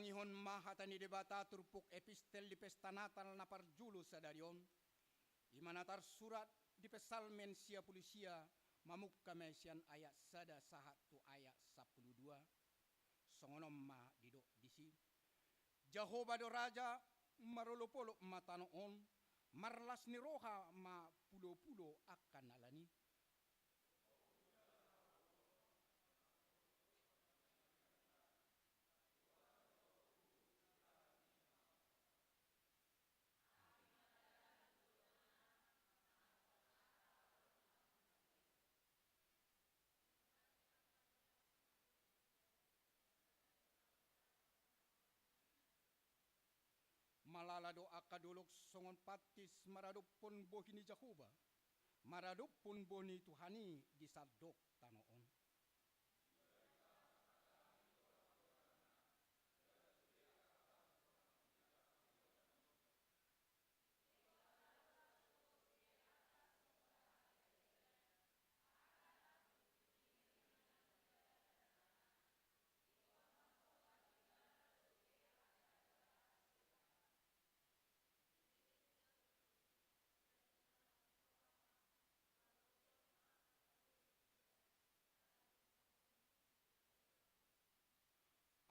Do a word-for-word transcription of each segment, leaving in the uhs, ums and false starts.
Tangihon ma hata ni Debata turpuk epistel di pesta Natal na parjolo sadari on, i ma na tarsurat di Psalmen sia pulu sia, mamungka ma sian ayat sada sahat tu ayat sampulu dua. Songon on ma didok disi: Jahowa do raja, marolopolop ma tano on, marlas ni roha ma pulopulo angka na lan i. Malala do angka dolok songon pantis maradophon bohi ni Jahowa, maradophon bohi ni Tuhan i di sandok tano on.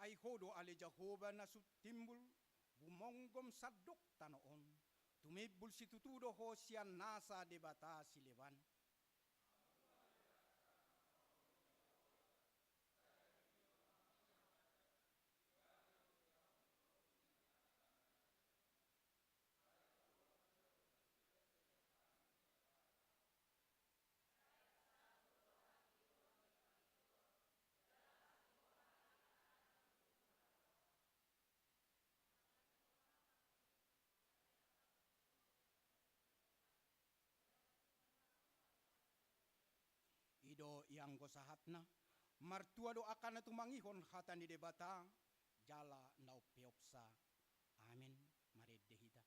Ai Ho do ale Jahowa na sun timbul, gumonggom sandok tano on. Tumimbul situtu do Ho sian nasa debata sileban. I do ianggo sahatna. Martua do angka na tumangihon hata ni Debata jala na umpeopsa. Amen. Marende hita.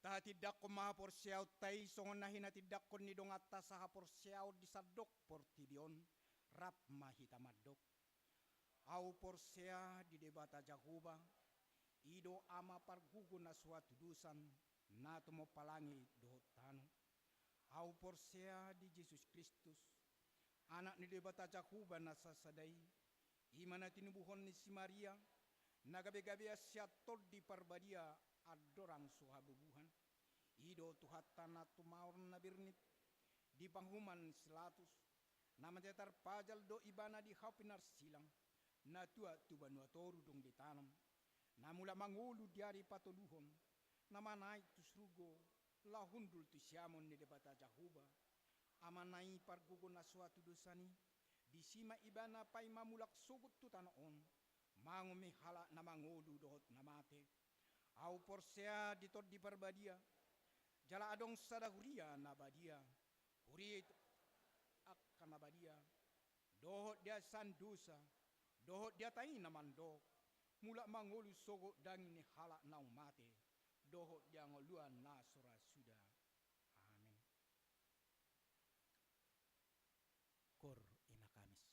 Tahatindangkon ma haporseaonta i songon na hinatindangkon ni donganta sahaporseaon di sandok portibi on. Rap ma hita mandok. Ahu porsea di Debata Jahowa, i do Ama pargogo na so hatudosan, na tumompa langit Ahu porsea di Jesus Kristus, Anak ni Debata Jahowa na sasada i, i ma na tinubuhon ni si Maria, na gabegabean sian Tondi Parbadia andorang so habubuhan. I do Tuhanta na tumaon na bernit di panguhuman si Pilatus, na mate tarpajal do ibana di hau pinarsilang, na tuat tu banua toru dung ditanom, na mulak mangolu di ari patoluhon, na manaek tu surgo, laho hundul tu siamun ni Debata Jahowa, Amana i pargogo na so hatudosan i, disi ma ibana paima mulak sogot tu tano on, manguhumi halak na mangolu dohot na mate. Ahu porsea di Tondi Parbadia, jala adong sada huria na badia, huria i angka na badia, dohot di hasesaan dosa, dohot di hata i na mandok, mulak mangolu sogot daging ni halak naung mate, dohot di hangoluan na so ra suda. Amen. Koor ina Kamis.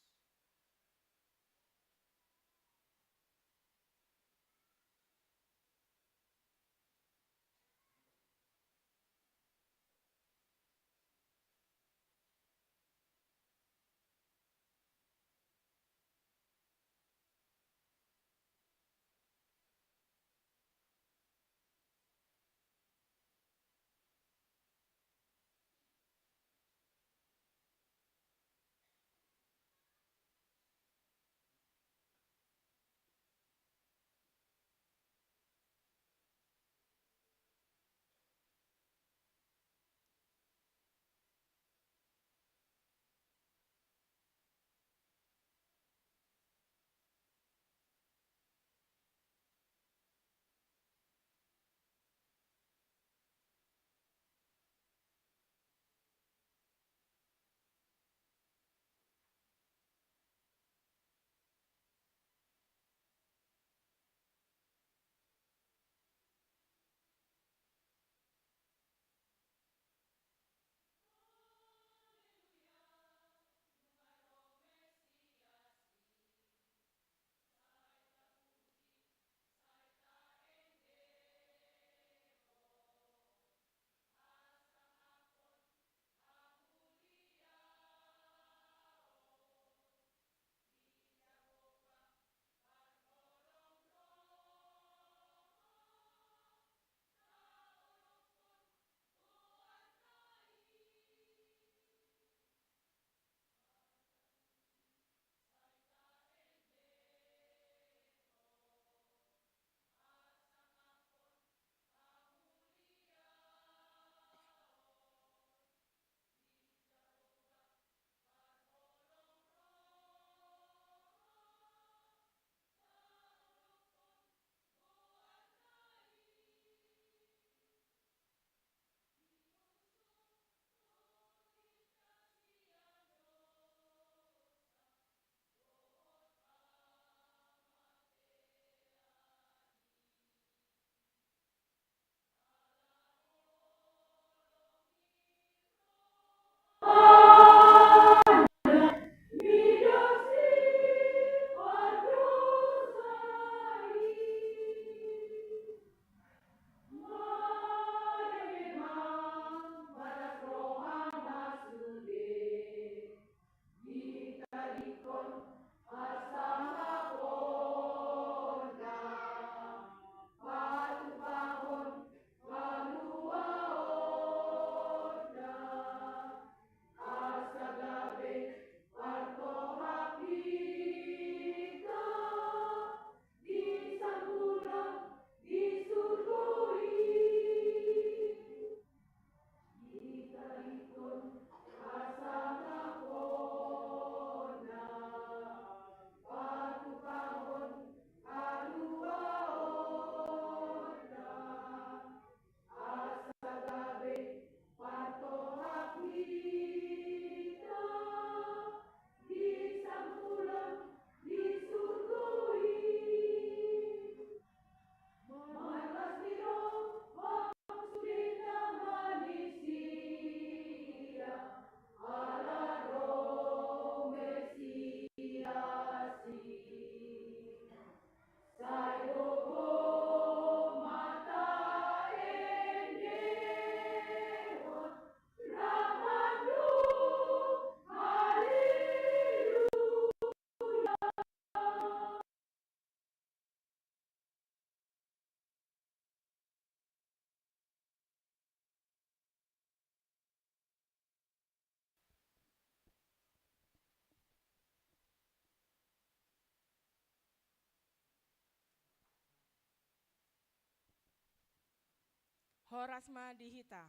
Horas ma di hita.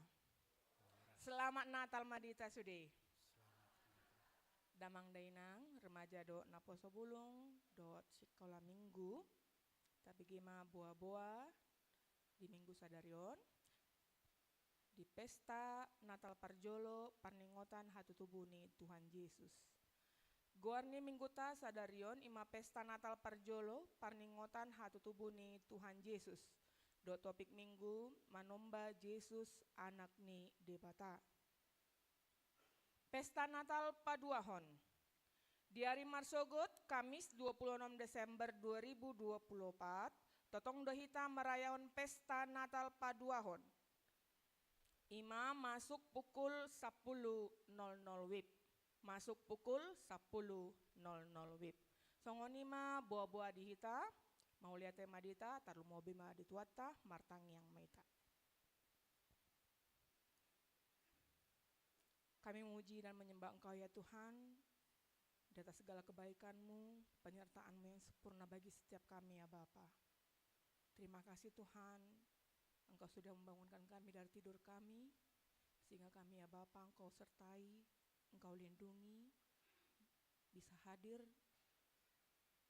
Selamat Natal ma di hita sude. Damang dainang, remaja dohot naposo bulung, dohot sikola minggu. Tabege ma boa-boa di minggu sadari on. Di pesta Natal parjolo parningotan hatutubu ni Tuhan Jesus. Goar ni mingguta sadari on i ma pesta Natal parjolo parningotan hatutubu ni Tuhan Jesus. Dohot topik minggu manomba Jesus Anak ni Debata. Pesta Natal paduahon. Di ari marsogot, Kamis dua puluh enam Desember dua ribu dua puluh opat, tongtong do hita marayahon pesta Natal paduahon. I ma masuk pukul sampulu nol nol wib. Masuk pukul sampulu nol nol wib. Songon i ma boa-boa di hita, mauliate ma di hita, tarlumobi ma di Tuhanta, martangiang ma hita. Kami memuji dan menyembah Engkau ya Tuhan, di atas segala kebaikan-Mu, penyertaan-Mu yang sempurna bagi setiap kami ya Bapa. Terima kasih Tuhan, Engkau sudah membangunkan kami dari tidur kami, sehingga kami ya Bapa, Engkau sertai, Engkau lindungi, bisa hadir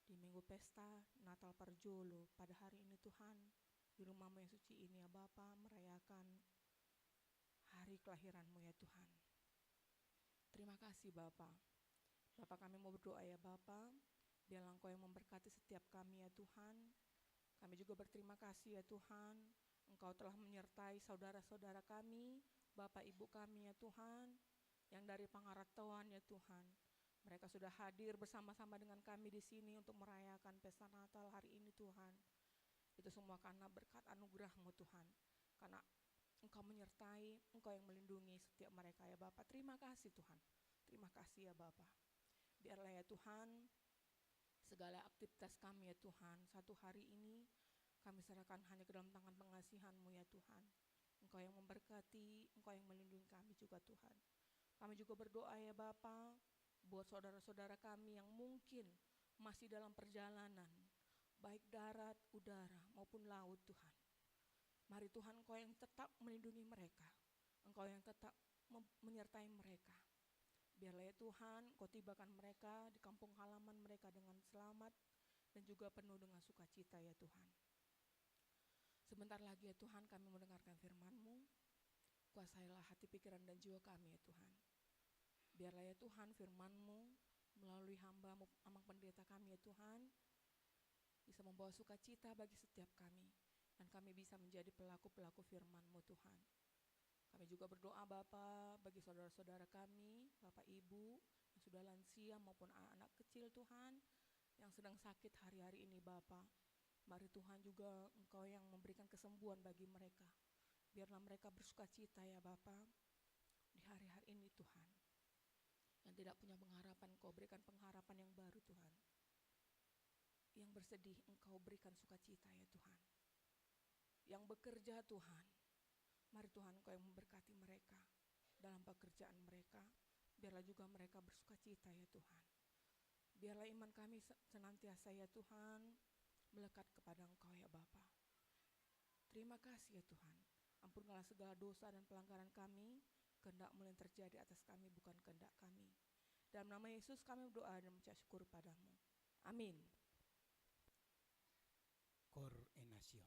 di Minggu Pesta Natal parjolo pada hari ini Tuhan, di rumah-Mu yang suci ini ya Bapa, merayakan hari kelahiran-Mu ya Tuhan. Terima kasih Bapa. Bapa, kami mau berdoa ya Bapa, biarlah Engkau yang memberkati setiap kami ya Tuhan. Kami juga berterima kasih ya Tuhan, Engkau telah menyertai saudara-saudara kami, Bapak Ibu kami ya Tuhan, yang dari pangarantoan ya Tuhan. Mereka sudah hadir bersama-sama dengan kami di sini untuk merayakan pesta Natal hari ini Tuhan. Itu semua karena berkat anugerah-Mu Tuhan. Karena Engkau menyertai, Engkau yang melindungi setiap mereka ya Bapa. Terima kasih Tuhan. Terima kasih ya Bapa. Biarlah ya Tuhan, segala aktivitas kami ya Tuhan, satu hari ini kami serahkan hanya ke dalam tangan pengasihan-Mu ya Tuhan. Engkau yang memberkati, Engkau yang melindungi kami juga Tuhan. Kami juga berdoa ya Bapa, buat saudara-saudara kami yang mungkin masih dalam perjalanan, baik darat, udara, maupun laut Tuhan. Mari Tuhan Engkau yang tetap melindungi mereka, Engkau yang tetap mem-, menyertai mereka. Biarlah ya Tuhan, Engkau tibakan mereka di kampung halaman mereka dengan selamat dan juga penuh dengan sukacita ya Tuhan. Sebentar lagi ya Tuhan kami mendengarkan firman-Mu. Kuasailah hati, pikiran, dan jiwa kami ya Tuhan. Biarlah ya Tuhan firman-Mu melalui hamba-Mu, Amang Pendeta kami ya Tuhan, bisa membawa sukacita bagi setiap kami. Dan kami bisa menjadi pelaku-pelaku firman-Mu Tuhan. Kami juga berdoa Bapa bagi saudara-saudara kami, Bapak Ibu yang sudah lansia maupun anak-anak kecil Tuhan, yang sedang sakit hari-hari ini Bapa. Mari Tuhan juga Engkau yang memberikan kesembuhan bagi mereka. Biarlah mereka bersukacita ya Bapa di hari-hari ini Tuhan. Yang tidak punya pengharapan Engkau berikan pengharapan yang baru Tuhan. Yang bersedih Engkau berikan sukacita ya Tuhan. Yang bekerja Tuhan, mari Tuhan Engkau yang memberkati mereka dalam pekerjaan mereka. Biarlah juga mereka bersukacita ya Tuhan. Biarlah iman kami se-, senantiasa ya Tuhan melekat kepada Engkau ya Bapa. Terima kasih ya Tuhan. Ampunkanlah segala dosa dan pelanggaran kami, kehendak-Mu yang terjadi atas kami, bukan kehendak kami. Dalam nama Yesus kami berdoa dan mengucap syukur padamu. Amin. Cor Enasium.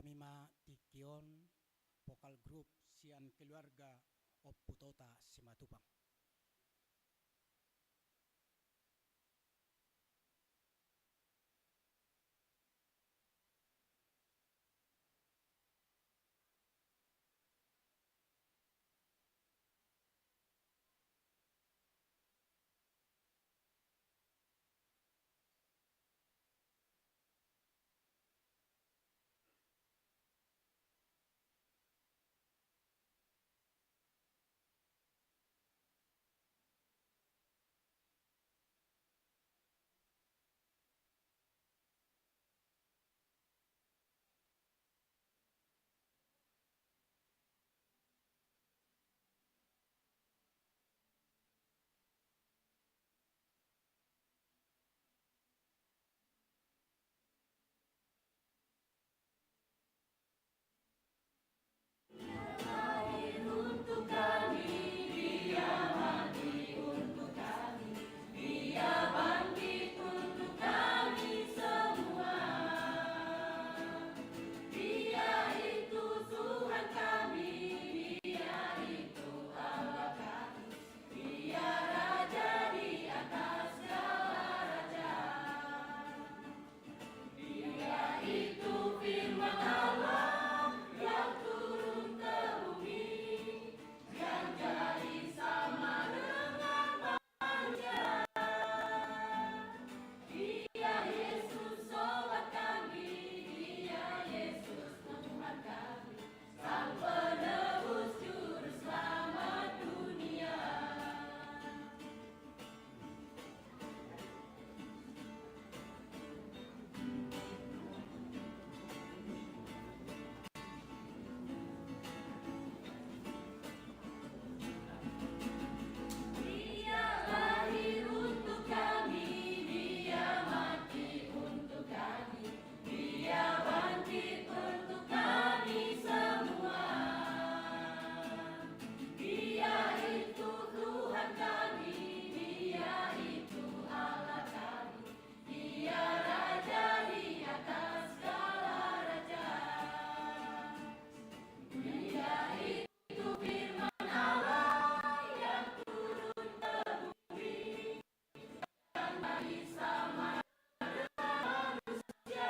Hami ma tingki on vokal grup sian keluarga Ompu Tota Simatupang. Dia lahir untuk kami, Dia mati untuk kami, Dia bangkit untuk kami semua. Dia itu Tuhan kami, Dia itu Allah kami, Dia Raja di atas segala raja. Dia itu Firman Allah yang turun ke bumi, yang jadi sama dengan manusia. Dia Yesus sobat kami, Dia Yesus Tuhan kami, Sang Penebus Juru Selamat dunia. Dia lahir untuk kami, Dia mati untuk kami, Dia bangkit untuk kami semua. Dia itu Tuhan kami, Dia itu Allah kami, Dia Raja di atas segala raja. Dia itu Firman Allah yang turun ke bumi, yang jadi sama dengan manusia.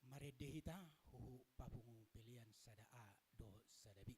Marende hita huhut papungu pelean sada A dohot sada B.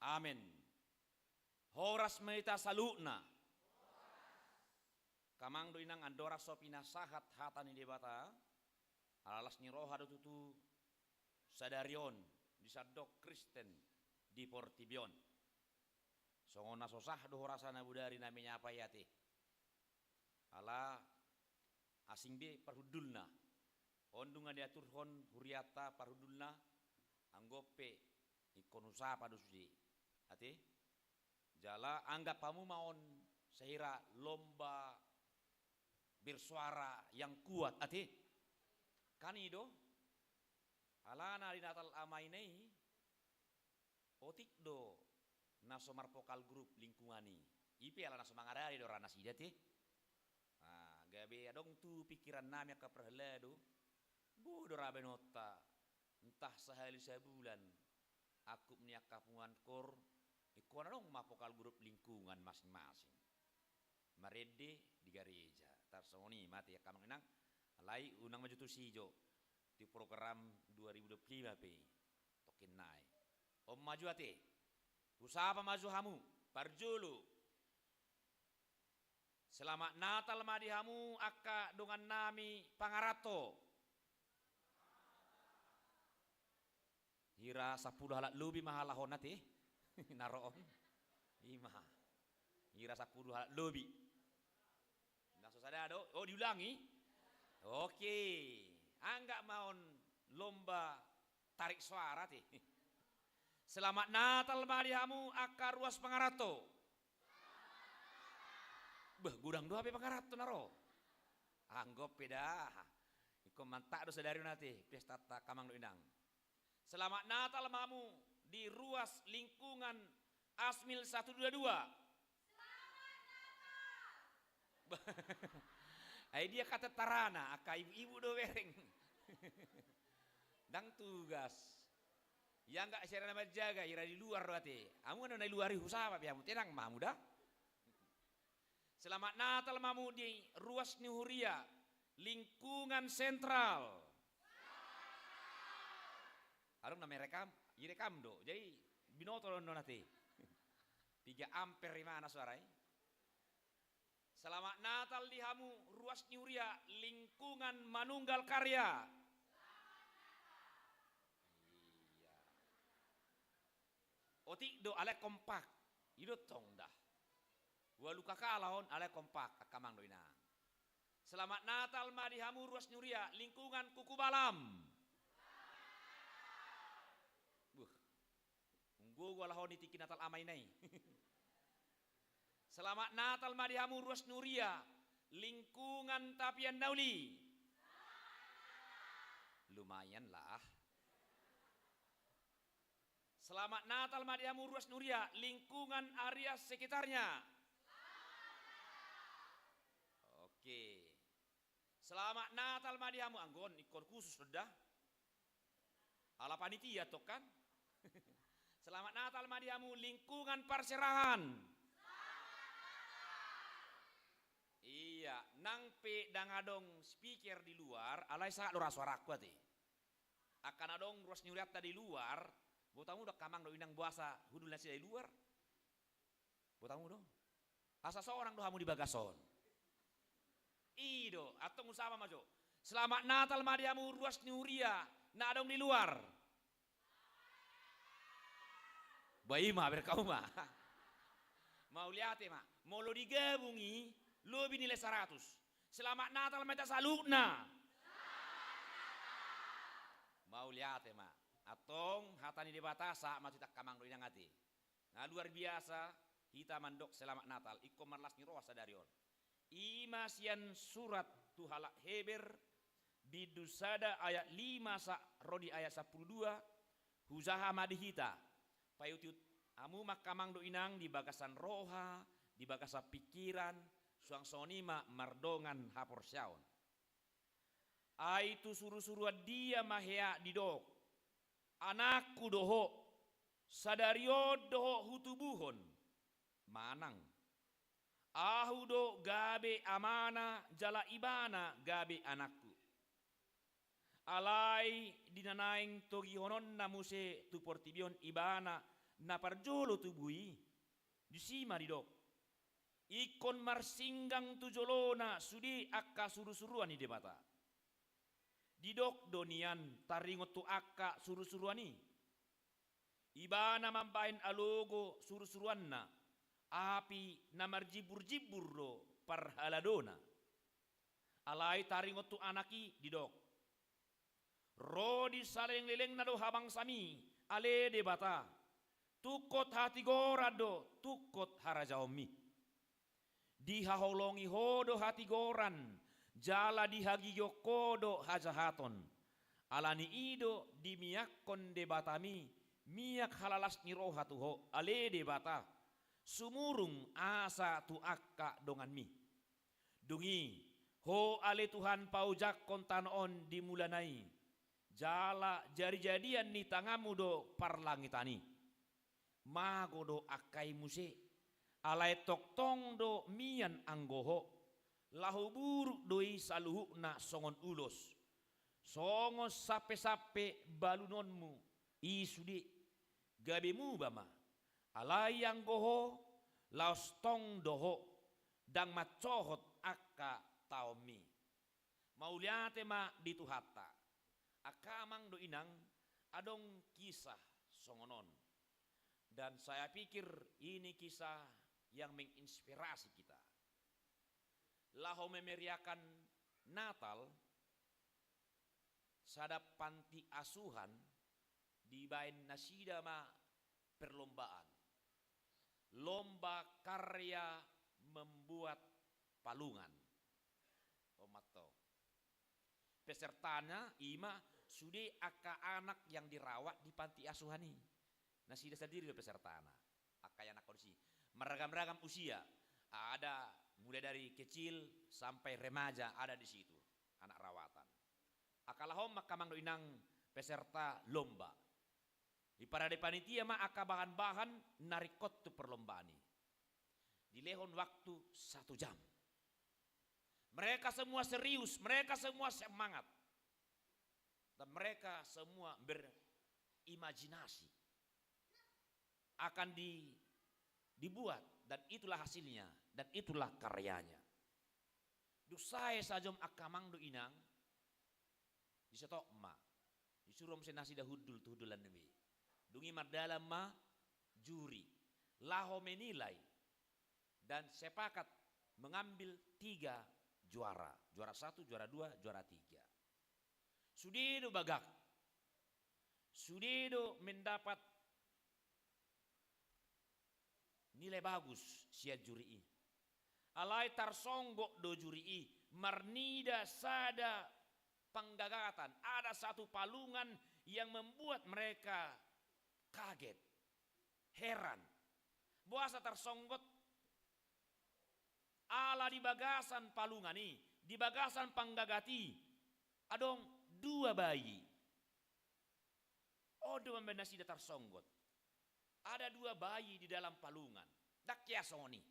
Amen. Horas ma di hita saluhutna. Angka amang dohot inang, andorang so pinasahat hata ni Debata, ala las ni roha do tutu sadari on di sandok Kristen di portibi on. Songon na so sah do horasa na bodari na menyapa i ate. Ala asing be parhundulna. On nunga diaturhon hurianta parhundulna, anggo pe ingkon husapa do sude. Ate? Jala anggap hamu ma on sahira lomba bersuara yang kuat, ate? Kan i do? Alana di Natal Ama Ina i, otik do na so marvokal grup lingkungan i. I pe ala na so mangarade do ra nasida, ate? Nah, gabe adong tu pikiran nami angka parhalado, boi do ra baenonta, ntah sahali sabulan, angkup ni angka punguan kor, ingkon adong ma vokal grup lingkungan masing-masing. Marende di gareja. Tarsongon i ma ate angka amang inang, alai unang ma jo tusi jo. Di program dua ribu dua puluh lima pe tongkin nai. On ma jo ate. Husapa ma jo hamu. Parjolo. Selamat Natal ma di hamu angka dongan nami pangaranto. Hira sampulu halak lobi ma halak on ate. Na ro on. I ma. Hira sampulu halak lobi. Na so sada do. Oh, diulangi? Oke. Anggap ma on lomba tarik suara ate. Selamat Natal ma di hamu angka ruas pangaranto. Bah, godang do hape pangaranto na ro. Anggo pe da. Ingkon mantap do sadari on ate, pestanta angka amang dohot inang. Selamat Natal ma hamu di ruas lingkungan Asmil satu dua dua. Bah, ai dia katentarana, angka ibu-ibu do bereng. Ndang tugas. Ia angka sera na manjaga, hira di luar do ate. Hamu na di luar i husapa pe hamu, tenang ma hamu da. Selamat Natal ma hamu di ruas ni huria, lingkungan sentral. Adong na merekam, direkam do. Jadi binoto do on ate. Piga amper i ma na suara i. Selamat Natal di hamu ruas ni huria, lingkungan manunggal karya. Iya. Otik do, alai kompak. I do tong da. Ualu K K ala on, alai kompak angka amang dohot inang. Selamat Natal ma di hamu ruas ni huria, lingkungan Kuku Balam. Buh. Unggo ala on di tingki Natal Ama Ina i. Selamat Natal ma di hamu ruas ni huria, lingkungan Tapian Nauli. Lumayan lah. Selamat Natal ma di hamu ruas ni huria, lingkungan area sekitarnya. Oke. Selamat Natal ma di hamu, anggo on ingkon khusus do da. Ala panitia tong kan. Selamat Natal ma di hamu lingkungan parserahan. Iya, nang pe ndang adong speaker di luar, alai sahat do ra suarangku ate. Angka na adong ruas ni hurianta di luar, boto hamu do angka amang dohot inang boasa hundul nasida di luar? Boto hamu do? Asa sonang do hamu di bagas on. I do, antong husapa ma jo. Selamat Natal ma di hamu ruas ni huria na adong di luar. Ba i ma, berkamu ma. Mauliate ma. Molo digabung i, lobi nilai saratus. Selamat Natal ma hita saluhutna. Mauliate ma. Antong hata ni Debata sahat ma tu hita angka amang dohot inang ate. Na luar biasa, hita mandok selamat Natal, ingkon marlas ni roha sadari on. I ma sian surat tu halak Heber, bindu sada ayat lima sa-, ro di ayat sampulu dua, hujaha ma di hita. Paihutihut hamu ma angka amang dohot inang di bagasan roha, di bagasan pingkiran, suang songon i ma mardongan haporseaon. Ai tu surusuruan dia ma hea didok, anakku do ho, sadari on do ho hutubuhon, manang. Ahu do gabe amana jala ibana gabe anakku. Alai di na naeng togihononna muse tu portibi on ibana Na parjolo tubu i, disi ma didok: Ingkon marsinggang tu jolona sude angka surusuruan ni Debata. Didok do nian taringot tu angka surusuruan i: Ibana mambahen alogo surusuruanna, api na marjimburjimbur do parhaladona. Alai taringot tu Anak i didok: Ro di salelenglelengna do habangsami, ale Debata. Tungkot hatigoran do tungkot harajaonmi. Dihaholongi Ho do hatigoran, jala dihagigihon Ho do hajahaton. Ala ni i do dimiakkon Debatami miak halalas ni roha tu Ho, ale Debata, sumurung asa tu angka donganmi. Dung i, Ho ale Tuhan paojakkon tano on di mulana i, jala jarijarian ni tanganmu do parlangitan i. Mago do angka i muse, alai tongtong do mian anggo Ho, laho buruk do i saluhutna songon ulos. Songon sampesampe balunonmu i sude, gabe muba ma. Alai anggo Ho, laos tong do Ho, ndang mansohot angka taonmi. Mauliate ma di Tuhanta. Angka amang dohot inang, adong kisah songon on. Dan saya pikir ini kisah yang menginspirasi kita. Laho memeriakan Natal, sada panti asuhan dibaen nasida ma perlombaan. Lomba karya membuat palungan. Omat to. Pesertana i ma sude angka anak yang dirawat di panti asuhan i. Nasida sandiri do pesertana. Angka i anak kondisi. Meragam-ragam usia. Ada mulai dari kecil sampai remaja ada di situ. Anak rawatan. Angka laho on ma angka amang dohot inang peserta lomba. Diparade panitia ma angka bahan-bahan na ringkot tu perlombaan i. Dilehon waktu satu jam. Mereka semua serius, mereka semua semangat. Dan mereka semua berimajinasi akan di, dibuat, dan itulah hasilnya, dan itulah karyanya. Dung sae sajom angka amang dohot inang, disetop ma. Disuru muse nasida hundul tu hundulan i. Dung i mardalan ma juri laho menilai dan sepakat mengambil tiga juara. Juara satu, juara dua, juara tiga. Sude do bagak. Sude do mendapat nilai bagus sian juri i. Alai tarsonggot do juri i marnida sada panggagatan, ada satu palungan yang membuat mereka kaget, heran. Boasa tarsonggot? Ala di bagasan palungan i, di bagasan panggagat i, adong dua bayi. On do mambaen nasida tarsonggot. Ada dua bayi di dalam palungan. Ndang hea songon i.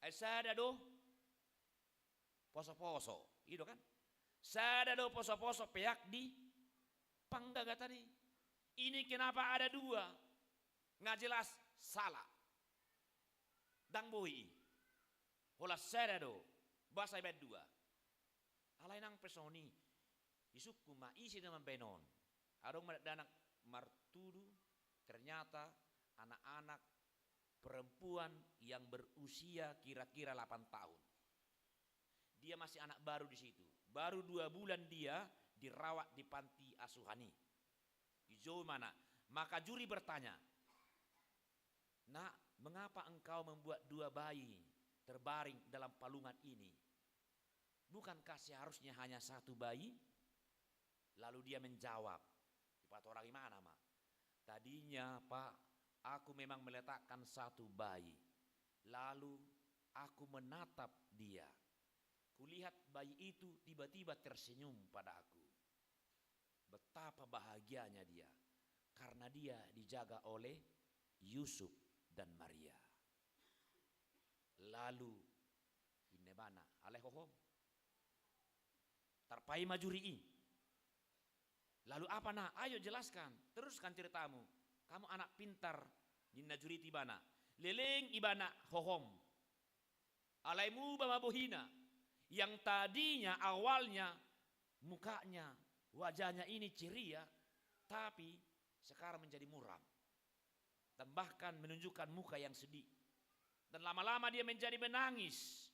Ai sada do poso-poso, i do kan? Sada do poso-poso peak di panggagatan i. Ini kenapa ada dua? Nga jelas salah. Ndang boi i. Holan sada do, boasa dibaen dua? Alai nang pe songon i, disungkun ma ise na mambaen on. Adong ma dakdanak martudu, ternyata anak-anak perempuan yang berusia kira-kira delapan tahun. Dia masih anak baru di situ. Baru dua bulan dia dirawat di panti asuhan i. Dijou ma anak. Maka juri bertanya, "Nak, mengapa engkau membuat dua bayi terbaring dalam palungan ini? Bukankah seharusnya hanya satu bayi?" Lalu dia menjawab, dipatorangi ma anak ma, "Tadinya, Pak, aku memang meletakkan satu bayi. Lalu aku menatap dia. Kulihat bayi itu tiba-tiba tersenyum padaku. Betapa bahagianya dia, karena dia dijaga oleh Yusuf dan Maria." Lalu ninna ibana, "Alai hohom." Tarpaima juri i. "Lalu apa, Nak? Ayo jelaskan, teruskan ceritamu." Kamu anak pintar, ninna juri i tu ibana. Leleng ibana hohom. Alai muba ma bohina. Yang tadinya awalnya mukanya, wajahnya ini ceria, tapi sekarang menjadi muram. Dan bahkan menunjukkan muka yang sedih. Dan lama-lama dia menjadi menangis.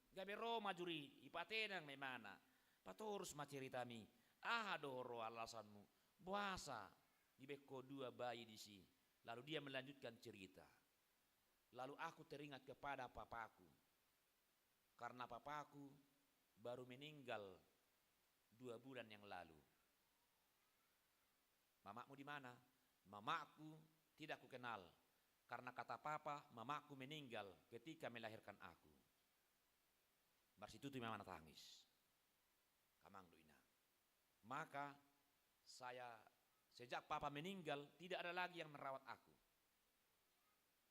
Gabe ro ma juri i, ipatenang ma ibana. Patorus ma ceritami. Aha do ro alasanmu? Boasa dibaen ho dua bayi disi? Lalu dia melanjutkan cerita. Lalu aku teringat kepada papaku. Karena papaku baru meninggal dua bulan yang lalu. Mamakmu di mana? Mamakku tidak kukenal. Karena kata papa, mamakku meninggal ketika melahirkan aku. Marsitutu ma ibana tangis. Amang dohot inang. Maka saya, sejak papa meninggal, tidak ada lagi yang merawat aku.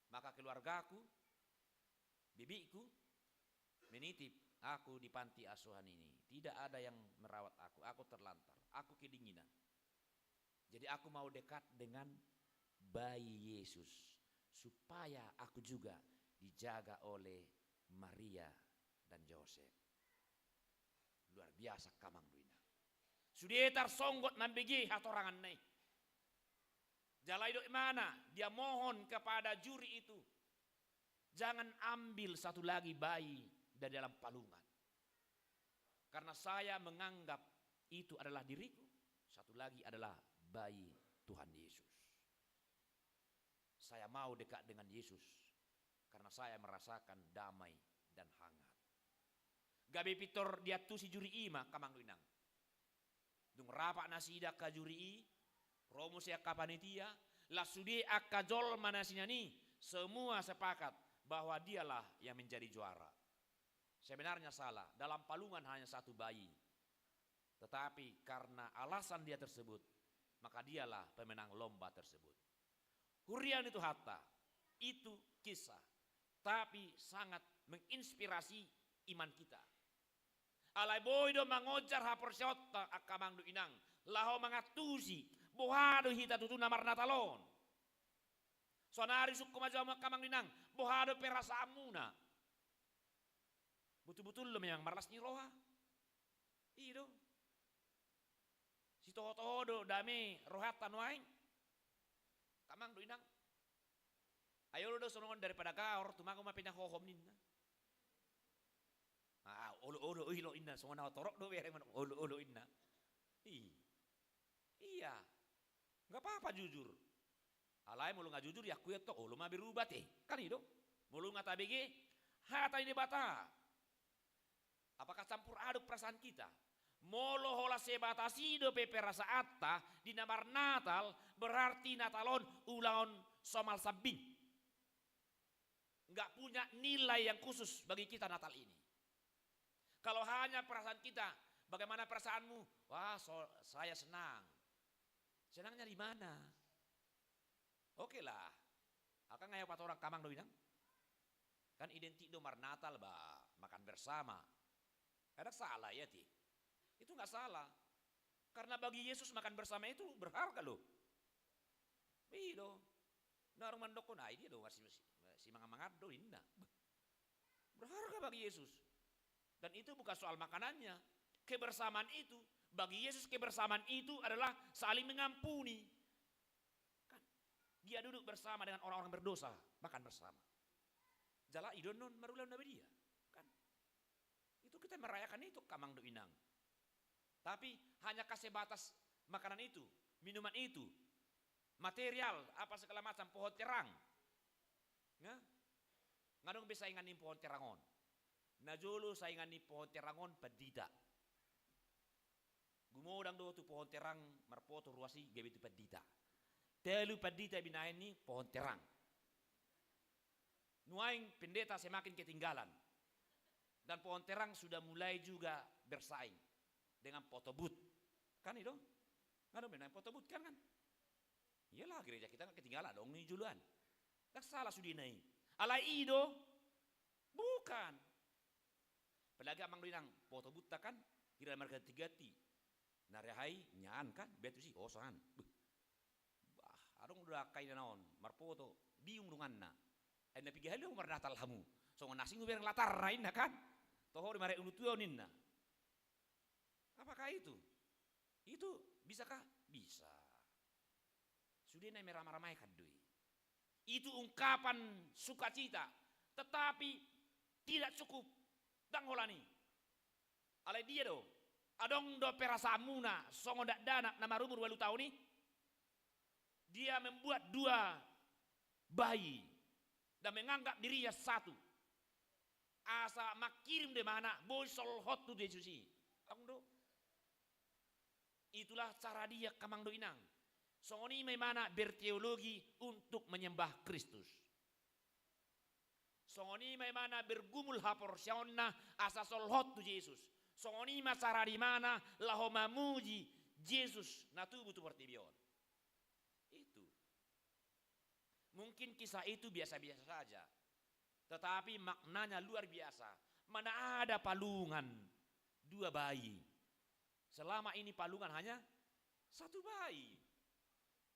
Maka keluargaku, bibikku, menitip aku di panti asuhan ini. Tidak ada yang merawat aku. Aku terlantar. Aku kedinginan. Jadi aku mau dekat dengan bayi Yesus. Supaya aku juga dijaga oleh Maria dan Yosef. Luar biasa, amang dohot inang. Sude tarsonggot mambege hatoranganna i. Jala didok ibana, dia mohon kepada juri itu, "Jangan ambil satu lagi bayi dari dalam palungan. Karena saya menganggap itu adalah diriku, satu lagi adalah bayi Tuhan Yesus." Saya mau dekat dengan Yesus karena saya merasakan damai dan hangat. Gabe pintor diantusi juri i ma, amang dohot inang. Dung rapat nasida angka juri i, ro muse angka panitia, laos sude angka jolma na sian i, semua sepakat bahwa dialah yang menjadi juara. Sebenarnya salah, dalam palungan hanya satu bayi. Tetapi karena alasan dia tersebut, maka dialah pemenang lomba tersebut. Huria ni Tuhanta, itu kisah, tapi sangat menginspirasi iman kita. Alai boi do mangonjar haporseaonta angka amang dohot inang, laho mangantusi, boha do hita tutu na marnatal on. Saonari sungkun ma jo hamu angka amang dohot inang, boha do perasaanmuna? Butul-butul do memang marlas ni roha? I do. Sitoho-toho do dame rohanta nuaeng. Angka amang dohot inang. Ai olo do songon on, daripada gaor, tumagon ma pe na hohom ninna. Ah, olo-olo i lo inna, songon na torop do bereng, olo-olo inna. I. Iya. Nggak apa-apa jujur. Alai molo nggak jujur, ya, akui antong olo ma berubah te. Kan i do. Molo nggak tabege hata ni Debata. Apakah campur aduk perasaan kita? Molo holan sebatas i dope perasaanta di na marnatal, berarti Natal on ulaon somal sambing. Nggak punya nilai yang khusus bagi kita Natal ini. Kalau hanya perasaan kita, bagaimana perasaanmu? Wah, so-, saya senang. Senangnya di mana? Oke lah. Angka nga ya patorang angka amang dohot inang. Kan identik do marnatal ba makan bersama. Kadang salah ya ti. Itu nggak salah. Karena bagi Yesus makan bersama itu berharga loh. I do. Na dung mandokkon ai dia do, si, si, si mangan-mangan do inna. Beh. Berharga bagi Yesus. Dan itu bukan soal makanannya. Kebersamaan itu, bagi Yesus kebersamaan itu adalah saling mengampuni. Kan? Dia duduk bersama dengan orang-orang berdosa, makan bersama. Jala i do annon marulaon na badia. Kan? Itu kita merayakan itu, angka amang dohot inang. Tapi hanya ka sebatas makanan itu, minuman itu, material, apa segala macam, pohon terang. Nga? Nga dong be saingan ni pohon terang on. Na jolo saingan ni pohon terang on pandita. Gumodang do tu pohon terang, marpoto ruas i, gabe tu pandita. Tolu pandita binahen ni pohon terang. Nuaeng pendeta semakin ketinggalan. Dan pohon terang sudah mulai juga bersaing dengan potobut. Kan i do? Nga dong be nuaeng potobut kan, kan? Iyalah, gereja kita nggak ketinggalan dong ni joloan. Nggak salah sudena i. Alai i do? Bukan. Apalagi amang dohot inang, potobutta kan, hira marganti-ganti. Na rehai nyan kan, betus i, hosan. Beh. Bah, Adong do angka ina na on, marpoto, bingung donganna. Ai na piga hali do marnatal hamu? Songon na asing hubereng latarna inna kan? Toho do mare ulu tuaon inna. Apakah itu? Itu bisakah? Bisa. Sude na merama-ramaekan do i. Itu ungkapan sukacita, tetapi tidak cukup. Ndang holan i. Alai dia do, adong do perasaanmuna songon dakdanak na marumur ualu taon i? Dia membuat dua bayi dan menganggap dirinya satu. Asa mangkirim do ibana boi solhot tu Jesus i. Adong do. Itulah cara dia angka amang dohot inang. Songon i ma ibana berteologi untuk menyembah Kristus. Songon i ma ibana bergumul haporseaonna asa solhot tu Jesus. Songon i ma cara ni ibana laho mamuji Jesus na tubu tu portibi on. Itu. Mungkin kisah itu biasa-biasa saja. Tetapi maknanya luar biasa. Mana ada palungan dua bayi. Selama ini palungan hanya satu bayi.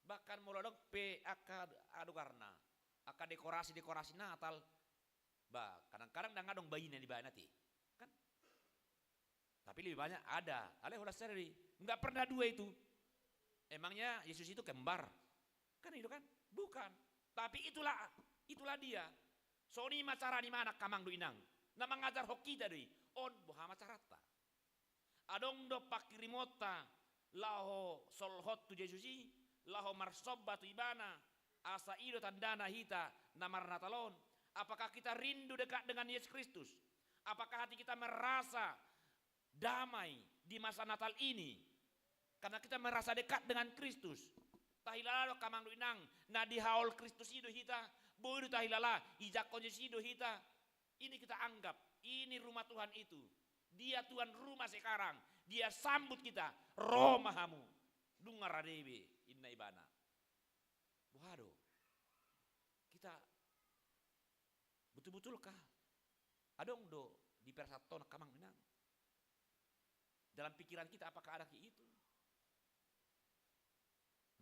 Bahkan molo adong pe angka adogarna, angka dekorasi-dekorasi Natal, bah, kadang-kadang ndang adong baina di bana te. Kan? Tapi lebih banyak ada. Alai holan seri. Nggak pernah dua itu. Emangnya Yesus itu kembar? Kan itu kan? Bukan. Tapi itulah, itulah dia. Songon i ma cara ni ibana angka amang dohot inang. Na mangajarhon hita do i. On boha ma caranta. Adong do pangkirimonta laho solhot tu Jesus i, laho marsomba tu ibana, asa i do tandana hita na marnatal on. Apakah kita rindu dekat dengan Yesus Kristus? Apakah hati kita merasa damai di masa Natal ini? Karena kita merasa dekat dengan Kristus. Tahilala do angka amang dohot inang, na dihaol Kristus i do hita, boi do tahilala, dijangkon Jesus i do hita. Ini kita anggap, ini rumah Tuhan itu. Dia tuan rumah sekarang. Dia sambut kita. Ro ma hamu. Dung rade be, inna ibana. Boha do? Kita betul-betulkah adong do di perasaanhon angka amang dohot inang? Dalam pikiran kita apakah ada kayak itu?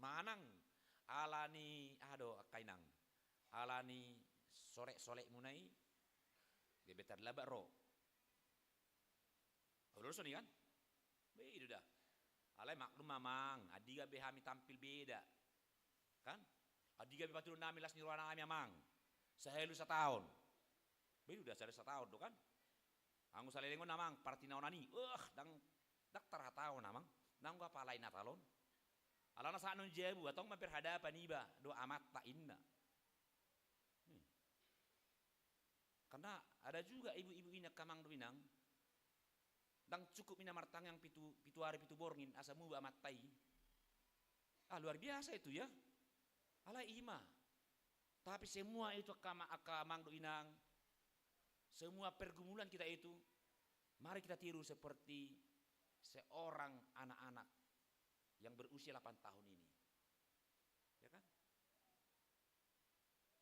Manang ala ni aha do angka inang, ala ni solek-solekmuna i, gabe tarlambat ro. Olo do songon i kan? Be i do da. Alai maklum amang, andigan be hami tampil beda. Kan? Andigan be patuduhon nami las ni roha nami amang. Sahali sataon. Be i do da sahali sataon do kan? Anggo saleleng on amang, partinaonan i, uh, ndang, ndang tarhatahon amang, nanggo apala i Natal on. Alana sahat on jabu, antong ma berhadapan iba dohot amanta inna. Nih. Karena ada juga ibu-ibu ini angka amang dohot inang, ndang cukup inna martangiang pitu, pitu ari pitu borngin asa muba amanta i. Ah, luar biasa itu ya. Alai i ma. Tapi semua itu angka ama-, angka amang dohot inang, semua pergumulan kita itu, mari kita tiru seperti seorang anak-anak yang berusia delapan tahun ini. Ya kan?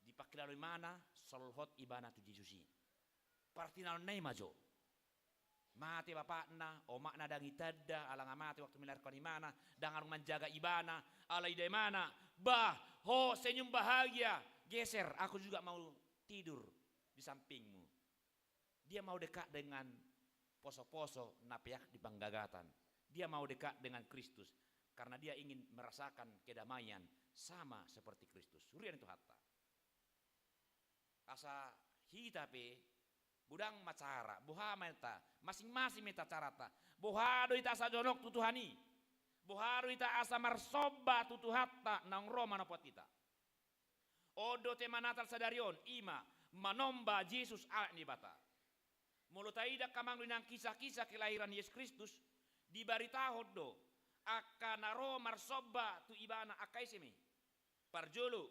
Dipangkilalo ibana, solhot ibana tu Jesus i. Partinaonna i ma jo. Mate bapakna, omakna ndang itanda, ala nga mate waktu melahirkan imana, ndang adong manjaga ibana, ala ida imana, bah, ho senyum bahagia, geser, aku juga mau tidur di sampingmu. Dia mau dekat dengan poso-poso na peak di panggagatan. Dia mau dekat dengan Kristus karena dia ingin merasakan kedamaian sama seperti Kristus. Huria ni Tuhanta. Asa hita pe, godang ma cara, boha ma hita, masing-masing ma hita caranta. Boha do hita asa jonok tu Tuhan i? Boha do hita asa marsomba tu Tuhanta naung ro manopot hita? On do tema Natal sadari on, i ma manomba Jesus Anak ni Debata. Molo taida angka amang dohot inang kisah-kisah kelahiran Yesus Kristus, dibaritahon do angka na ro marsomba tu ibana angka ise ma i? Parjolo,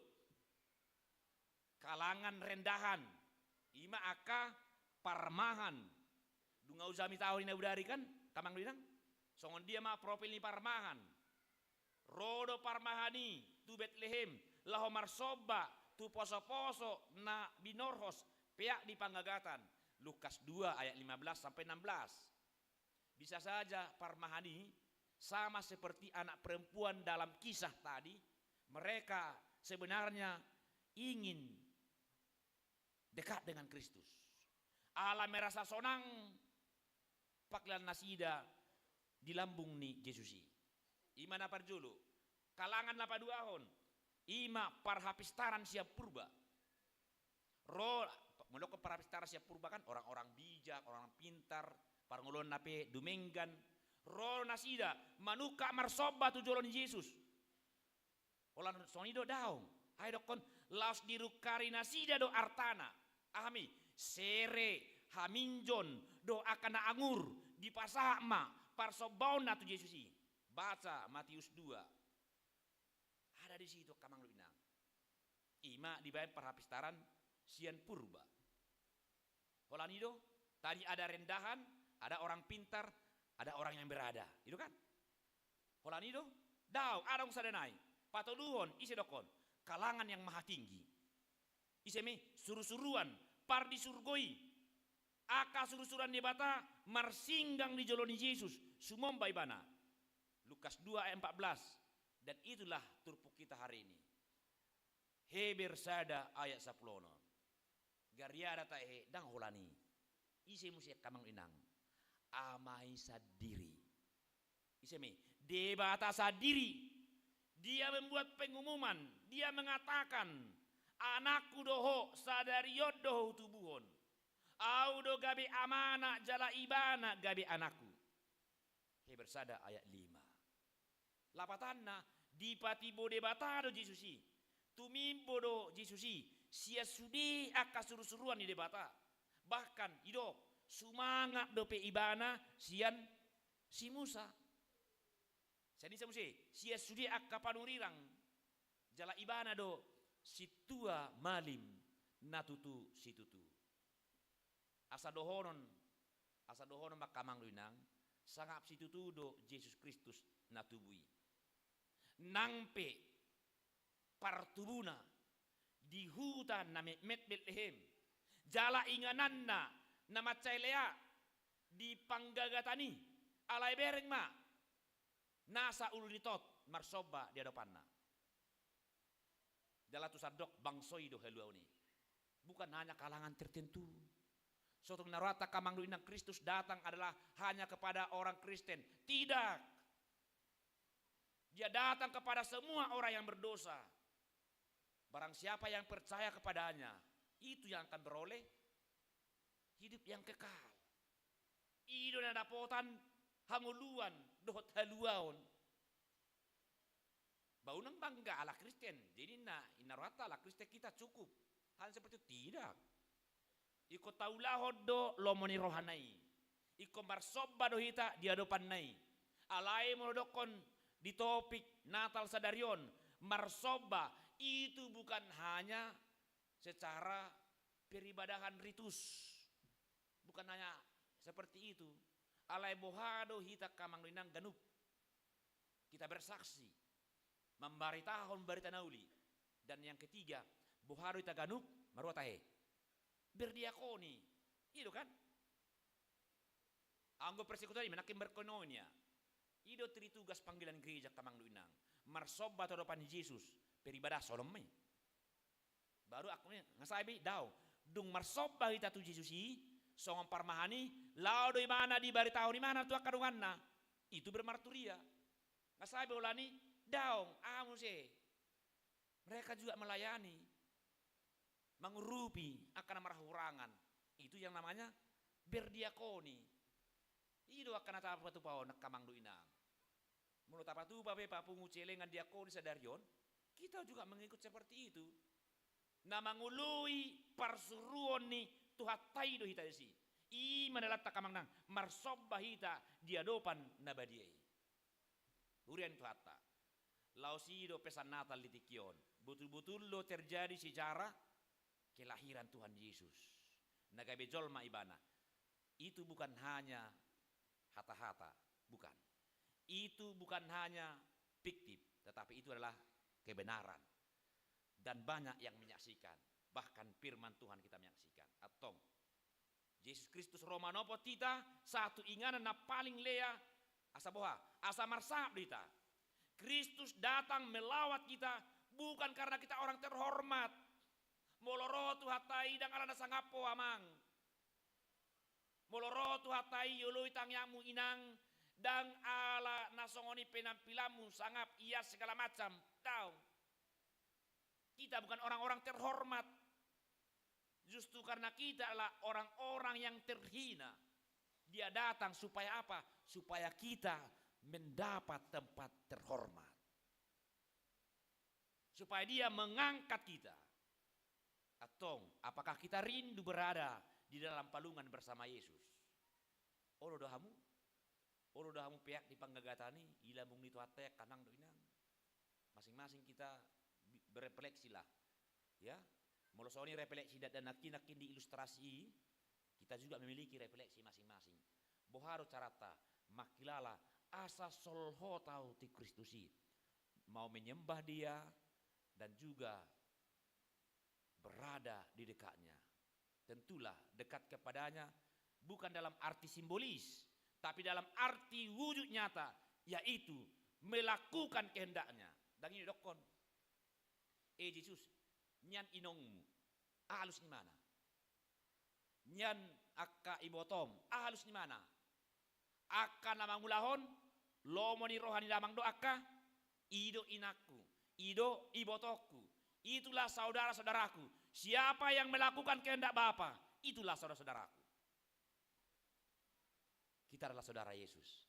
kalangan rendahan, i ma angka parmahan. Dung au jamitahon i na bodari kan, angka amang dohot inang? Songon dia ma profil ni parmahan? Ro do parmahan i tu Betlehem, laho marsomba tu poso-poso na binorhos peak di panggagatan. Lukas dua ayat lima belas sampai enam belas. Bisa saja parmahan i sama seperti anak perempuan dalam kisah tadi, Mereka sebenarnya ingin dekat dengan Kristus. Ala merasa sonang pakilan nasida di lambung ni Jesus i. I ma na parjolo, kalangan na paduahon, i ma parhapistaran sian purba. Ro, molo parhapistaran sian purba kan orang-orang bijak, orang pintar, parngoluonna pe dumenggan. Ro nasida manungkap marsomba tu jolo ni Jesus. Holan songon i do daong. Ai dokkon, laos dirungkali nasida do artana. Aha ma i? Sere, haminjon, dohot angka na angur, dipasahat ma parsombaonna tu Jesus i. Baca Matius dua. Ada di situ angka amang dohot inang. I ma dibaen parhapistaran sian purba. Holan i do, tadi ada rendahan, ada orang pintar, ada orang yang berada. I do kan? Holan i do, daong, adong sada nai. Patoluhon, ise dokkon? Kalangan yang maha tinggi. Ise ma i? Surusuruan, pardisurgo i. Angka surusuruan ni Debata marsinggang di jolo ni Jesus, sumomba ibana. Lukas dua ayat empat belas. Dan itulah turpuk kita hari ini. Heber sada ayat sampulu onom. Gariada tahe ndang holan i. Ise muse angka amang dohot inang? Ama i sandiri. Ise ma i? Debata sandiri. Dia membuat pengumuman, dia mengatakan, "Anakku do ho, sadari on do ho hutubuhon. Ahu do gabe amana jala ibana gabe anakku." Heber sada ayat lima. Lapatanna, dipatimbo Debata do Jesus i. Tumimbo do Jesus i sian sude angka surusuruan ni Debata. Bahkan, didok, sumangat dope ibana sian si Musa. Sian ise muse? Sian sude angka panurirang. Jala ibana do sintua malim na tutu situtu. Asa dohonon, asa dohonon ma angka amang dohot inang, sangap situtu do Jesus Kristus na tubu i. Nang pe partubuna di huta na metmet Betlehem, jala ingananna na mansai lea di panggagatan i, alai bereng ma nasa ulu ni tot marsomba di adopanna. Jala tu sandok bangso i do haluaon i. Bukan hanya kalangan tertentu. Sotung na rohanta angka amang dohot inang, Kristus datang adalah hanya kepada orang Kristen. Tidak. Dia datang kepada semua orang yang berdosa. Barang siapa yang percaya kepadanya, itu yang akan beroleh hidup yang kekal. I do na dapotan hangoluan dohot haluaon. Ba unang bangga ala Kristen. Jadi na, inna rohanta ala Kristen kita cukup. Hal seperti itu tidak. Ingkon taulahon do lomo ni rohana i. Ingkon marsomba do hita di adopanna i. Alai molo dokkon di topik Natal sadari on, marsomba itu bukan hanya secara peribadahan ritus. Bukan hanya seperti itu. Alai boha do hita angka amang dohot inang ganup. Kita bersaksi, mambaritahon barita na uli. Dan yang ketiga, boha do hita ganup, marua tahe? Berdiakoni. I do kan? Anggo persekutuan i ma nangkin berkoinonia. I do tritugas panggilan gereja angka amang dohot inang. Marsomba tu adopan ni Jesus, peribadah songon ma i. Baru aku ni, nga sae be, daong. Dung marsomba hita tu Jesus i, songon parmahan i, laho do ibana dibaritahon ibana tu angka donganna. Itu bermarturia. Nga sae be holan i, daong, aha muse? Mereka juga melayani. Mangurupi angka na marhahurangan. Itu yang namanya berdiakoni. I do angka na tapatupa on angka amang dohot inang. Molo tapatupa pe papungu celengan diakoni sadari on, kita juga mengikut seperti itu. Na mangoloi parsuruon ni Tuhanta i do hita disi. I ma na latangka manang marsomba hita di adopan na badia i. Huria ni Tuhanta. Laos i do pesan Natal di tingki on. Botul-botul do terjadi sejarah kelahiran Tuhan Yesus. Na gabe jolma ibana. Itu bukan hanya hata-hata, bukan. Itu bukan hanya fiktif, tetapi itu adalah kebenaran. Dan banyak yang menyaksikan, bahkan firman Tuhan kita menyaksikan. Antong, Jesus Kristus ro manopot hita, satu inganan na paling lea, asa boha, asa marsangap do hita. Kristus datang melawat kita, Bukan karena kita orang terhormat. Molo ro Tuhanta i, ndang ala na sangap ho, amang. Molo ro Tuhanta i, ioloi tangiangmu, inang, ndang ala na songon i penampilanmu, sangap, hias, segala macam. Daong. Kita bukan orang-orang terhormat. Justru karena kita adalah orang-orang yang terhina, Dia datang supaya apa? Supaya kita mendapat tempat terhormat. Supaya Dia mengangkat kita. Antong, apakah kita rindu berada di dalam palungan bersama Yesus? Olo do hamu? Olo do hamu peak di panggagatan i, di lambung ni Tuhanta i, angka amang dohot inang? Masing-masing kita bi-, berefleksilah. Ya, molo songon i refleksi da-, da nangkin, nangkin di ilustrasi i, kita juga memiliki refleksi masing-masing. Boha do caranta mangkilala asa solhot ahu tu Kristus i? Mau menyembah Dia dan juga berada di dekatnya. Tentulah dekat kepadanya bukan dalam arti simbolis, tapi dalam arti wujud nyata, yaitu melakukan kehendaknya. Ndang i didokkon: "E Jesus, nian inongmu, aha alus ni imana? Nian angka ibotom, aha alus ni imana?" Angka na mangulahon lomo ni roha ni damang do angka. I do inangku, i do ibotongku, itulah saudara-saudaraku. Siapa yang melakukan kehendak Bapa, itulah saudara-saudaraku. Kita adalah saudara Yesus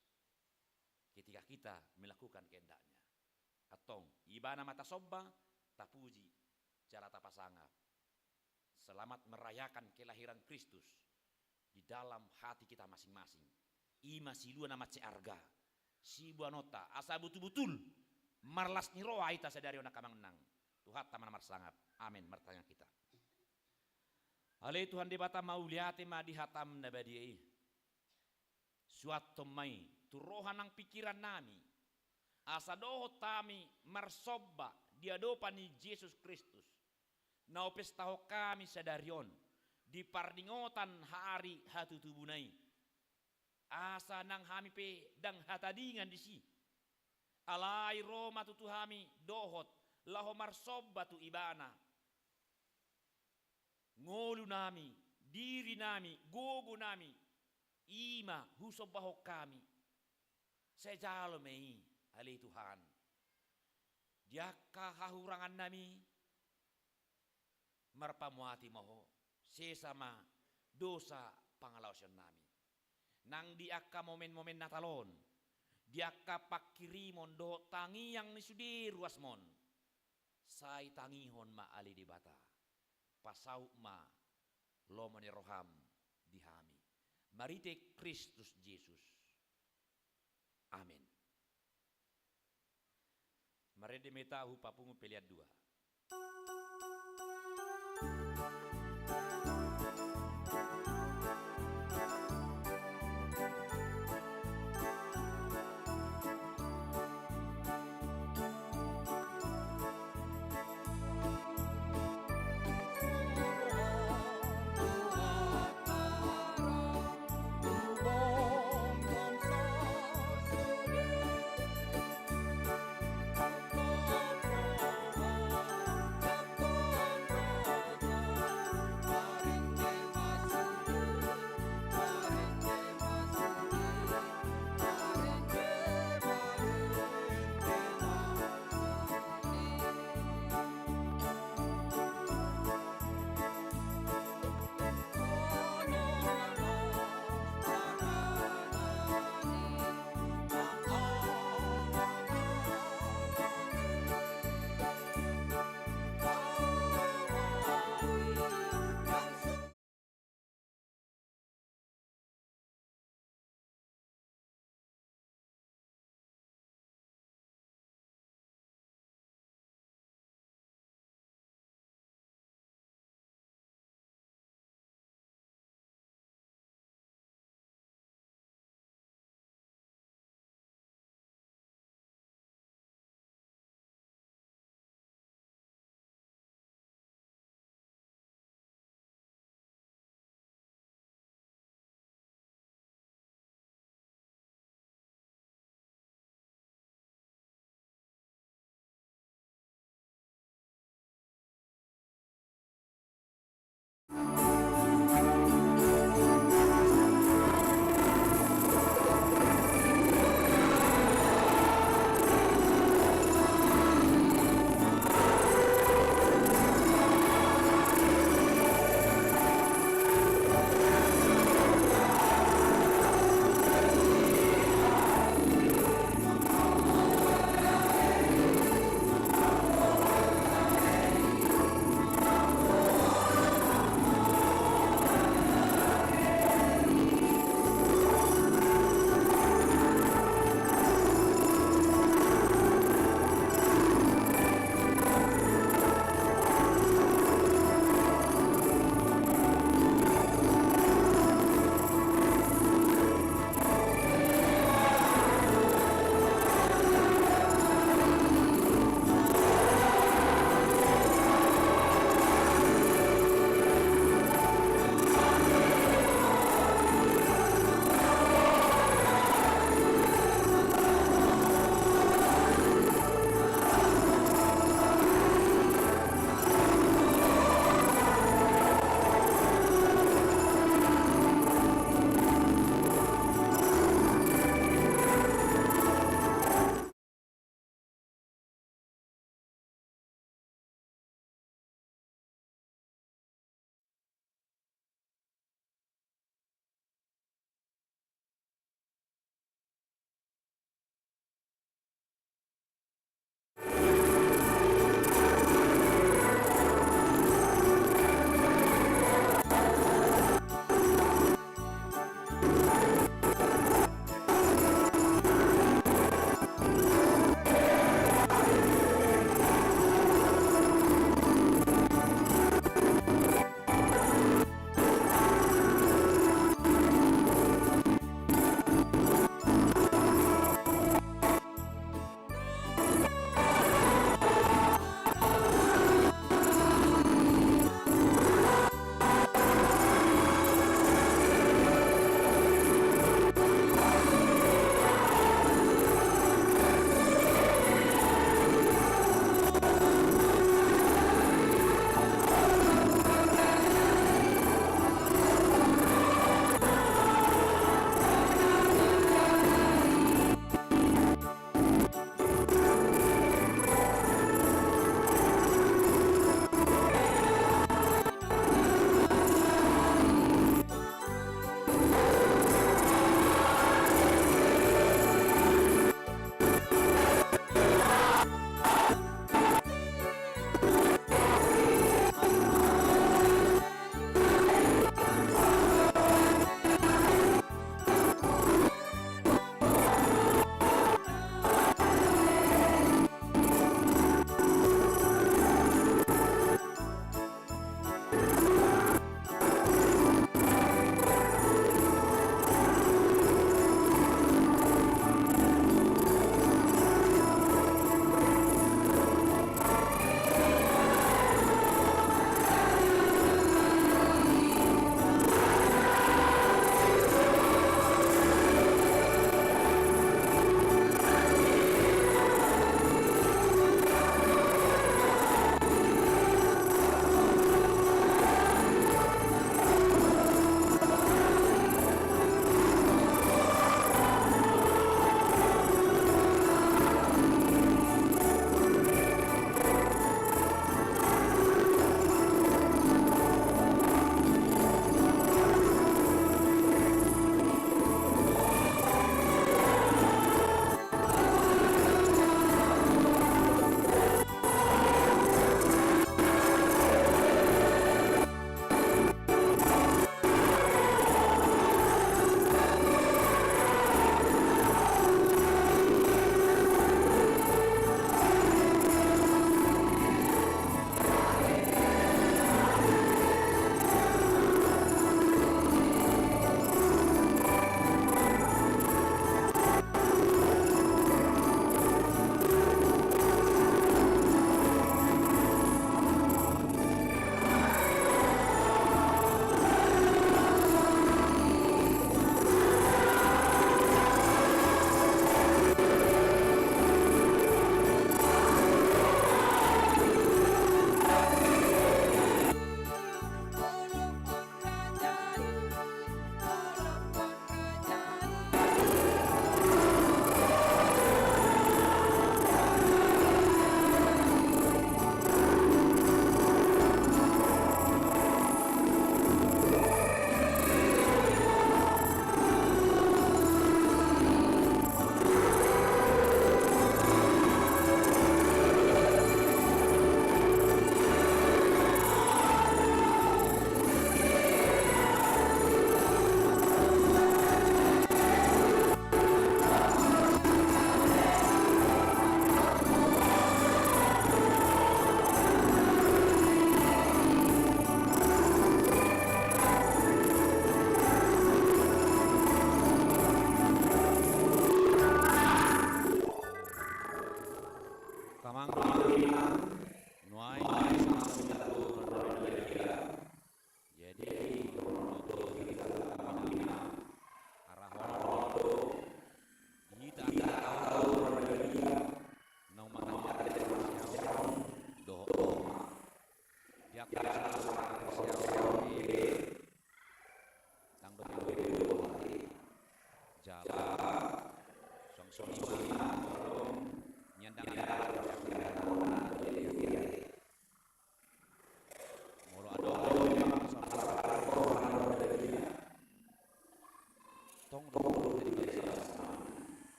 ketika kita melakukan kehendaknya. Antong, Ibana ma tasomba, tapuji, jala tapasangap. Selamat merayakan kelahiran Kristus di dalam hati kita masing-masing. I ma silua na mansai arga siboanonta, asa butul-butul marlas ni roha hita sadari on, angka amang inang. Tuhanta ma na marsangap. Amen. Martangiang hita. Ale Tuhan Debata, mauliate ma di hataM na badia i. Suanhon ma i tu roha nang pingkirannami, asa dohot hami marsomba di adopan ni Jesus Kristus, na hupestahon hami sadari on di pardingotan ari hatutubuna i. Asa nang hami pe ndang hatadingan disi. Alai ro ma tutu hami dohot laho marsomba tu Ibana. Ngolunami, dirinami, gogonami, i ma husombahon hami. Sai jalo ma i, ale Tuhan. Di angka hahurangannami, marpamuati ma Ho, sesa ma dosa pangalaosionnami. Nang di angka momen-momen Natal on, di angka pangkirimon dohot tangiang ni sude ruasmon, sai tangihon ma, ale Debata. Pasaut ma lomo ni rohaM di hami. Marhite Kristus Jesus. Amen. Marende ma hita hupapungu pelean dua.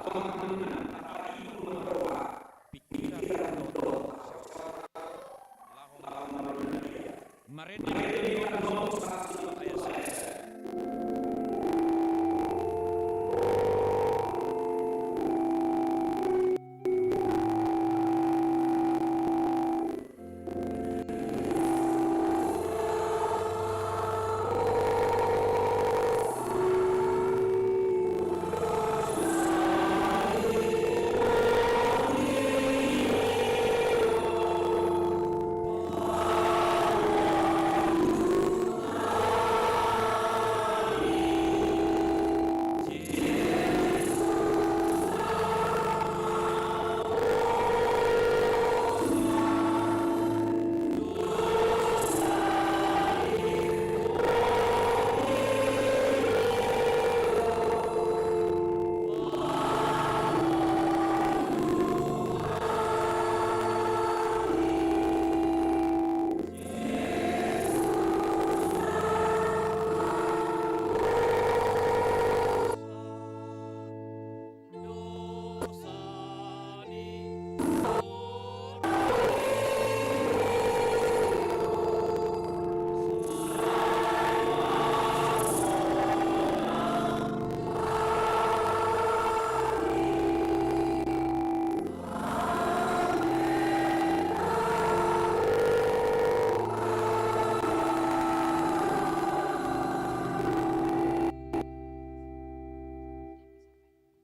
Pintor do. Laho ma. Marende ma.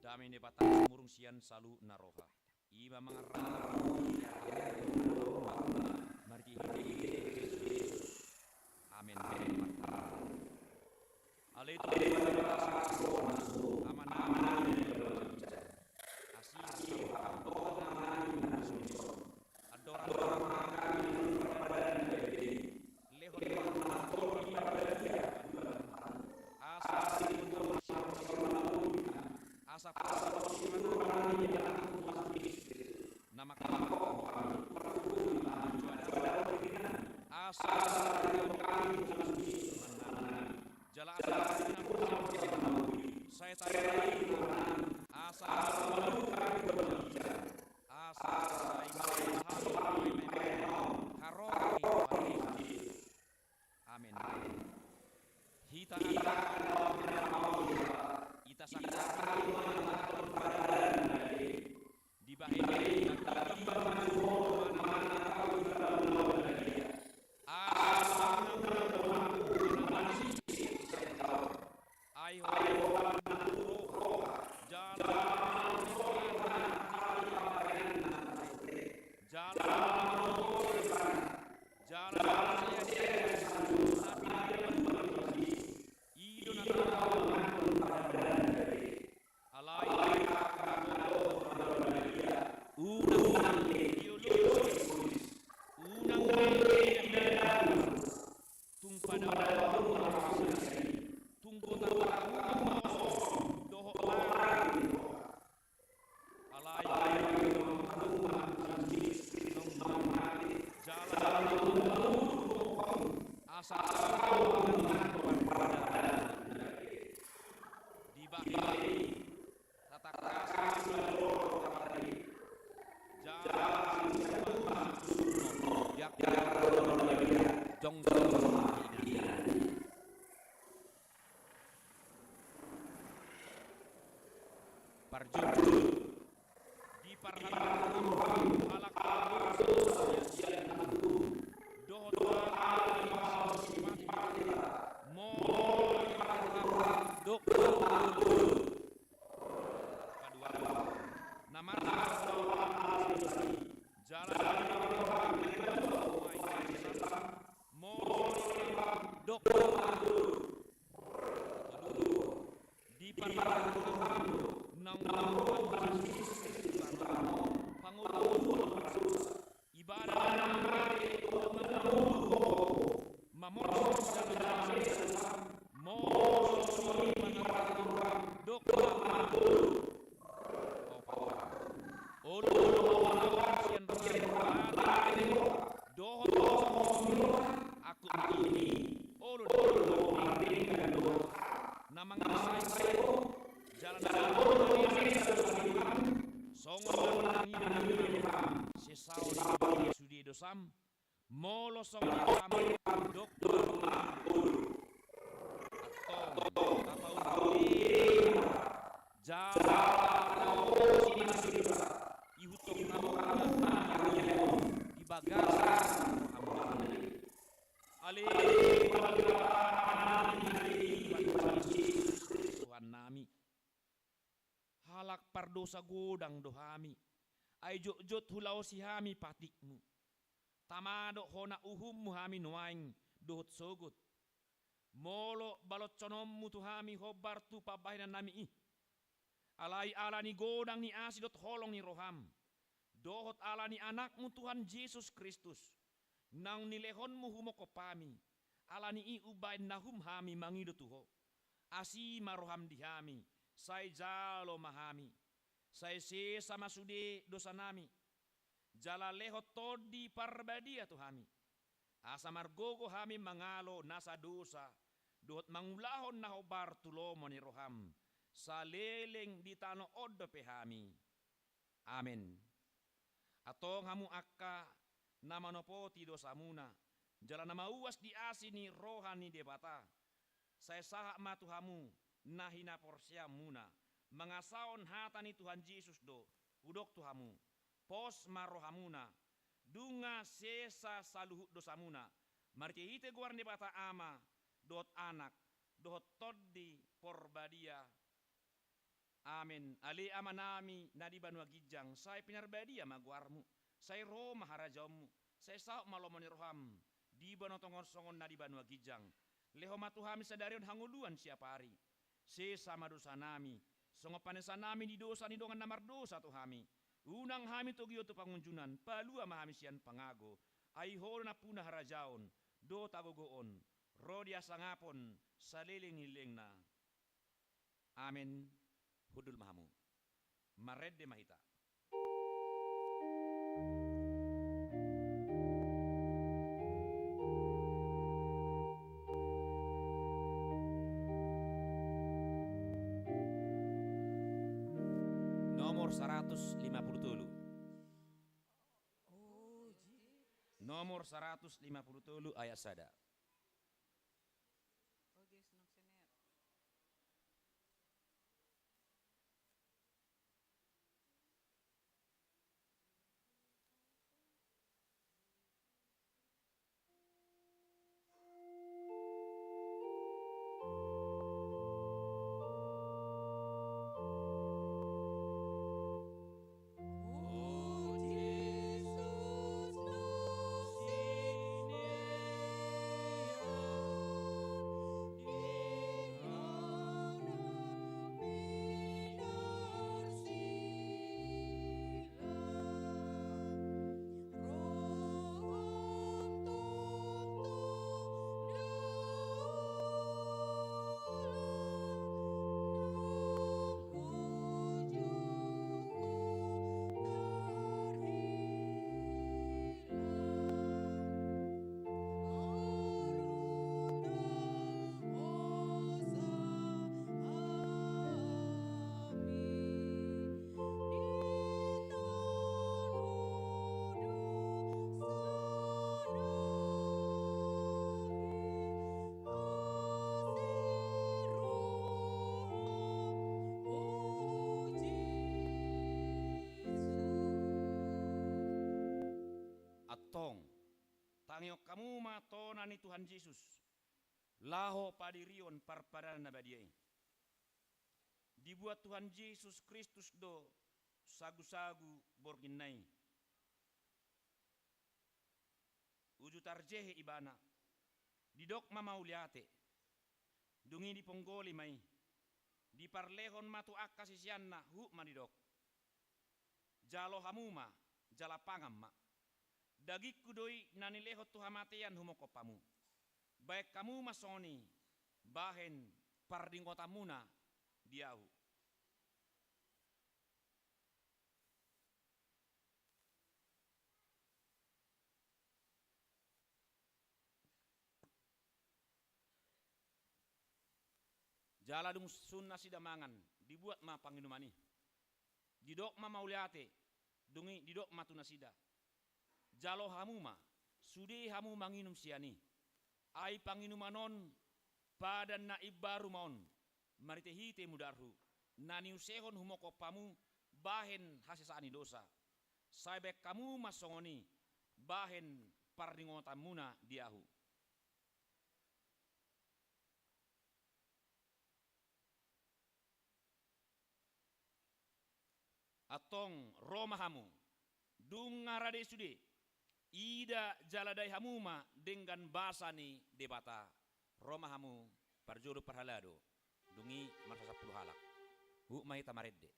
Dame ni Debata sumurung sian saluhutna roha. I ma mangarang marhite Jesus Kristus. Amen. Ale Tuhan, Amanami, asi, andorang, lehon, asa, asa, na mangkatahon asa, jala asa, sai tahe asa, asa, sai tahe haroro. Amen. Hita angka, hita saksi dibahen ai ho, jala jala jala i do na tau. Alai unang dioloi, unang dioloi, tung pada tung gota dohot alai jala asa dibahen. Tatangkas jala jongjong. Parjolo diparhata halak dosa dohot halak molo dok. Paduahon na marhata jala molo dok. Diparhata naung panguruhon ibadah mamorsan jala molo dok. Olo, olo, olo, sian dohot aku ini. Olo, olo, Roham, molo songon i roham, dok ma hu. Antong, tapaunduti ma jala tapaunduti ma sidosa, ihuthon hamu ma harajaon di bagasan roham. Ale, Tuhannami, halak pardosa godang do hami, ai jotjot hulaosi hami patikmu. Tama do hona uhummu hami nuaeng dohot sogot, molo balonhononmu tu hami hombar tu pambahenannami i. Alai ala ni godang ni asi dohot holong ni roham, dohot ala ni Anakmu Tuhan Jesus Kristus, naung nilehonmu humongkop hami, ala ni i umbahen nahum hami mangido tu Ho. Asi ma roham di hami, sai jalo ma hami. Sai sesa ma sude dosanami, jala lehon Tondi Parbadia tu hami, asa margogo hami mangalo nasa dosa, dohot mangulahon na hombar tu lomo ni roham, saleleng di tano on dope hami. Amen. Antong hamu angka na manopoti dosamuna, jala na mauas di asi ni roha ni Debata, sai sahat ma tu hamu na hinaporseaonmuna, mangasahon hata ni Tuhan Jesus do, hudok tu hamu, pos ma rohamuna, nunga sesa saluhut dosamuna, marhitehite goar ni Debata Ama, dohot Anak, dohot Tondi Porbadia. Amen. Ale Amanami na di banua ginjang, sai pinarbadia ma goarmu, sai ro ma harajaonmu, sai saut ma lomo ni roham di banua tonga on songon na di banua ginjang. Lehon ma tu hami sadari on hangoluan siapari. Sesa ma dosanami, songon panesanami di dosa ni dongan na mardosa tu hami. Unang hami togihon tu pangunjunan, palua ma hami sian pangago. Ai Ho do nampuna harajaon, dohot hagogoon, ro di hasangapon saleleng ni lelengna. Amen. Hundul ma hamu. Marende ma hita. Nomor saratus lima pulu tolu. Nomor saratus lima pulu tolu ayat sada. Antong, tangihon hamu ma tona ni Tuhan Jesus, laho padirihon parpadanan na badia i. Dibuat Tuhan Jesus Kristus do sagusagu borngin na i. Uju tarjehe ibana, didok ma mauliate, dung i diponggoli ma i, diparlehon ma tu angka siseanna, huhut ma didok: Jalo hamu ma, jala pangan ma. Dagingku do i na nilehon tu hamatean humongkop hamu. Bahen hamu ma songon i, bahen pardingotanmuna di ahu. Jala dung sun nasida mangan, dibuat ma panginuman i. Didok ma mauliate, dung i didok ma tu nasida: Jalo hamu ma, sude hamu manginum sian i. Ai panginuman on padan na imbaru ma on, marhitehite mudarhu, na niusehon humongkop hamu bahen hasesaan ni dosa. Sai bahen hamu ma songon i bahen parningotanmuna di ahu. Antong ro ma hamu. Dung na rade sude, ida jala dai hamu ma denggan basa ni Debata. Ro ma hamu parjolo parhalado. Dung i marsasampulu halak. Huhut ma hita marende.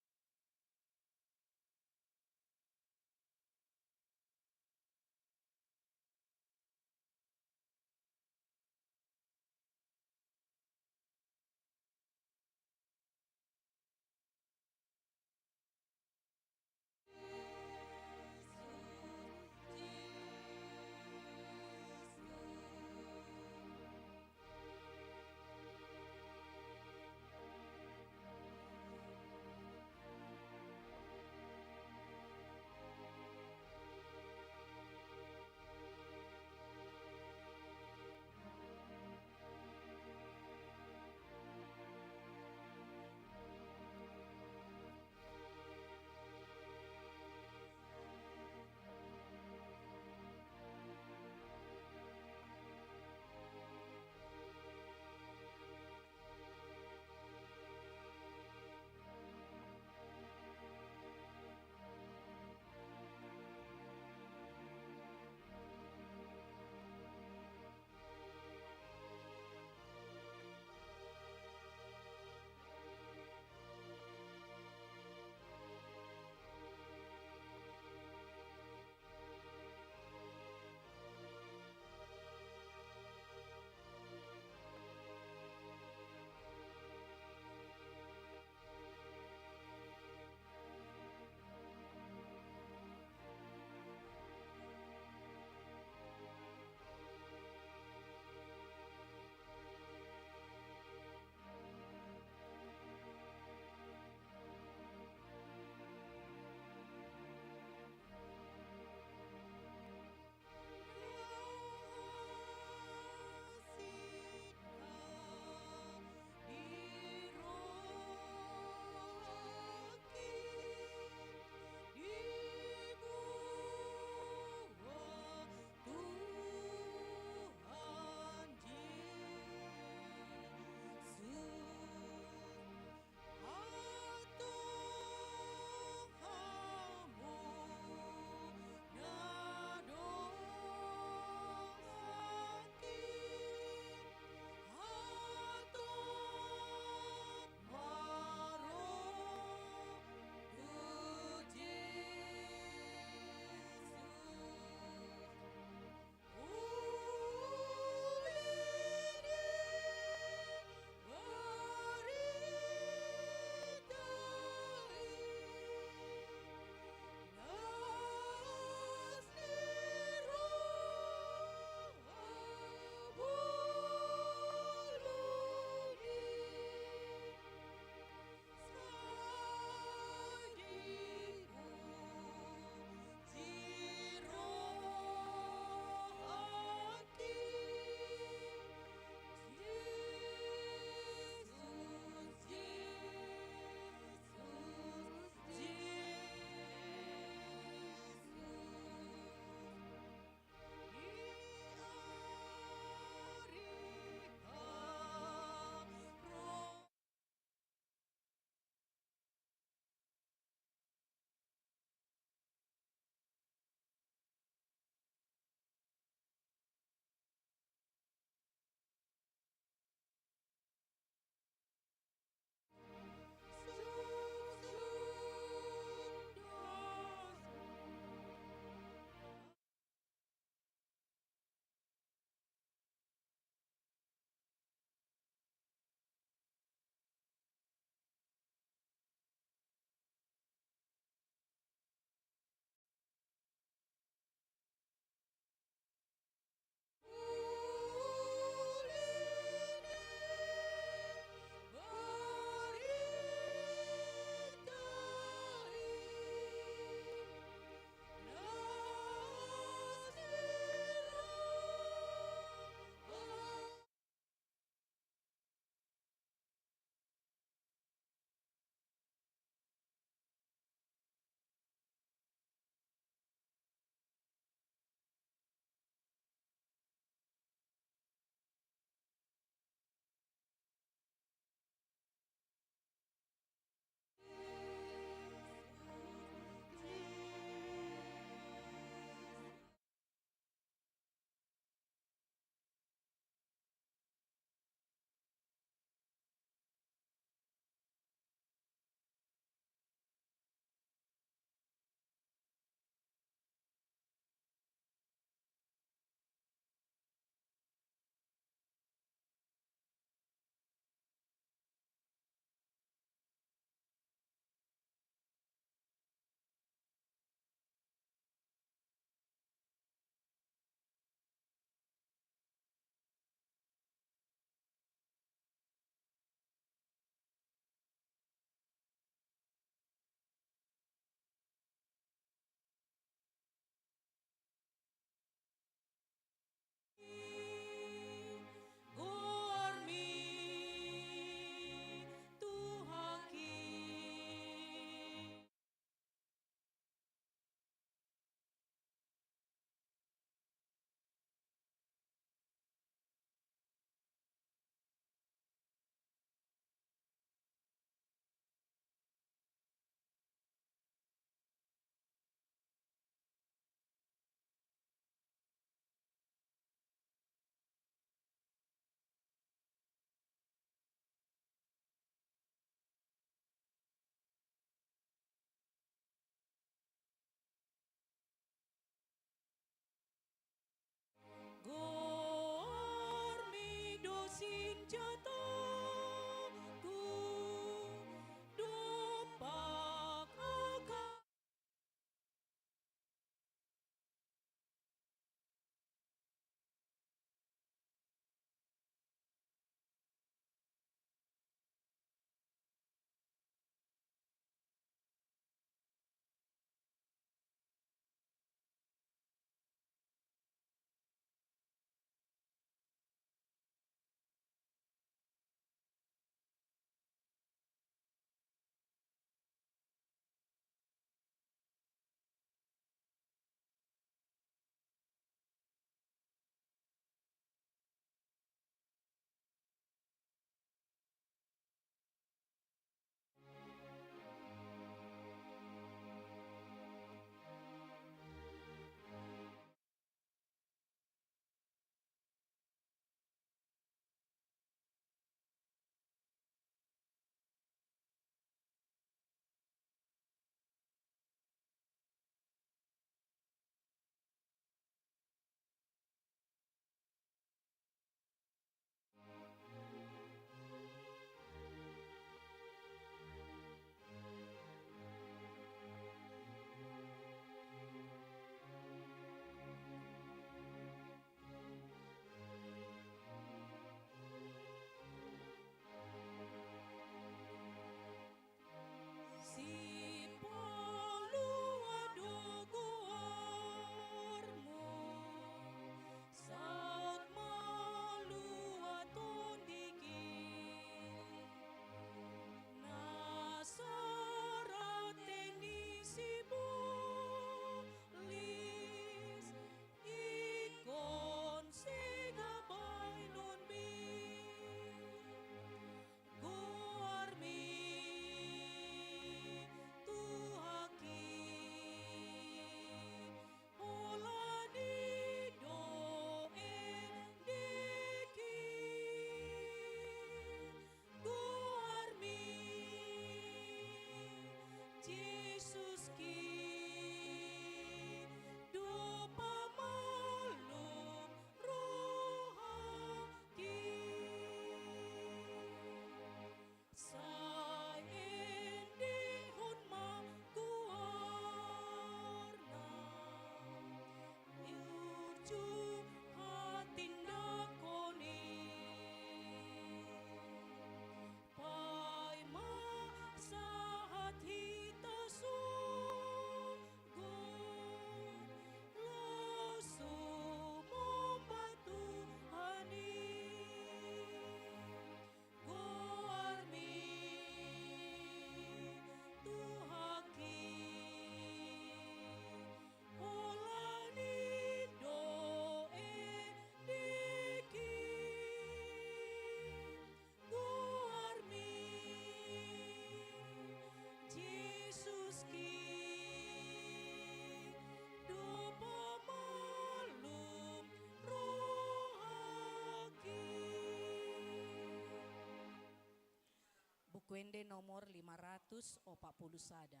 Ende nomor lima ratus opat puluh sada.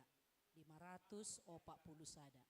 Lima ratus opat puluh sada.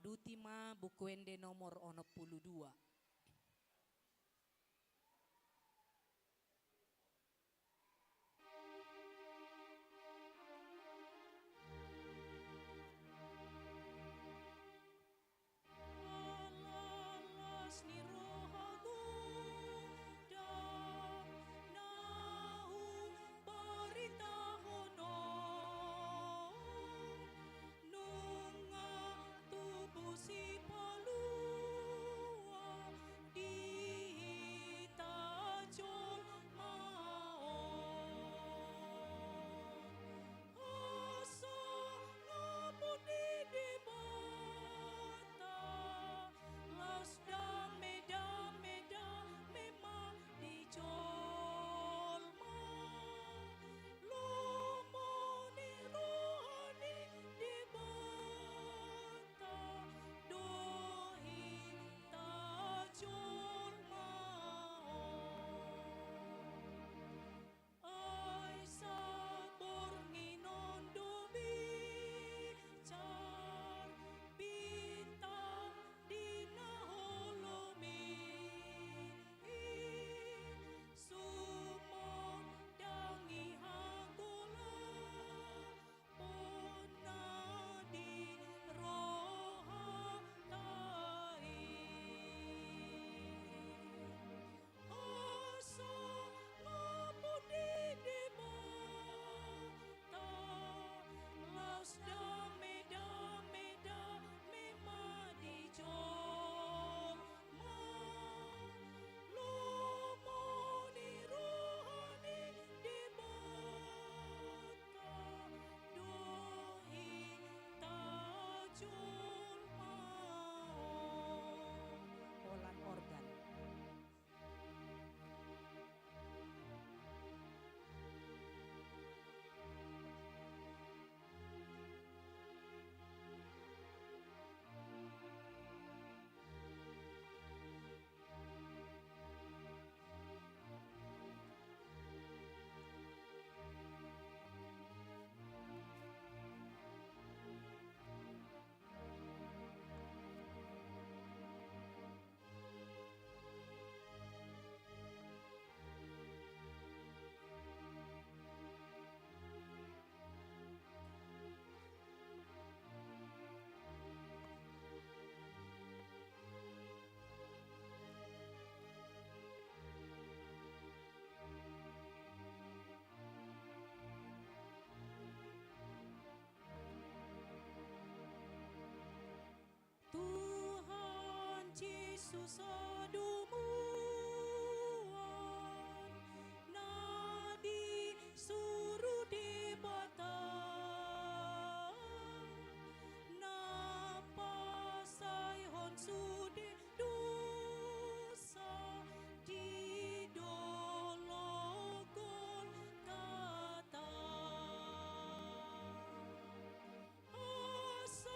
Duti ma Buku Ende nomor onom pulu dua. Las ni roha godang na hubaritahon on, nunga tubu Sipalua di hita jolma on. Hasangapon ni Debata, laos dame, dame, dame ma di jolma. Lomo ni roha ni Debata do hita jolma on. Ai saborngin on do binsar bintang di na holom i, sumondangi hagolapon na di rohanta i. Hasangapon ni Debata, laos dame, dame, dame ma di jolma. Lomo ni roha ni Debata do hita jolma on. Holan organ. Tuhan Jesus hadomuan na disuru Debata, na pasaehon sude dosa di dolok Golgata. Hasangapon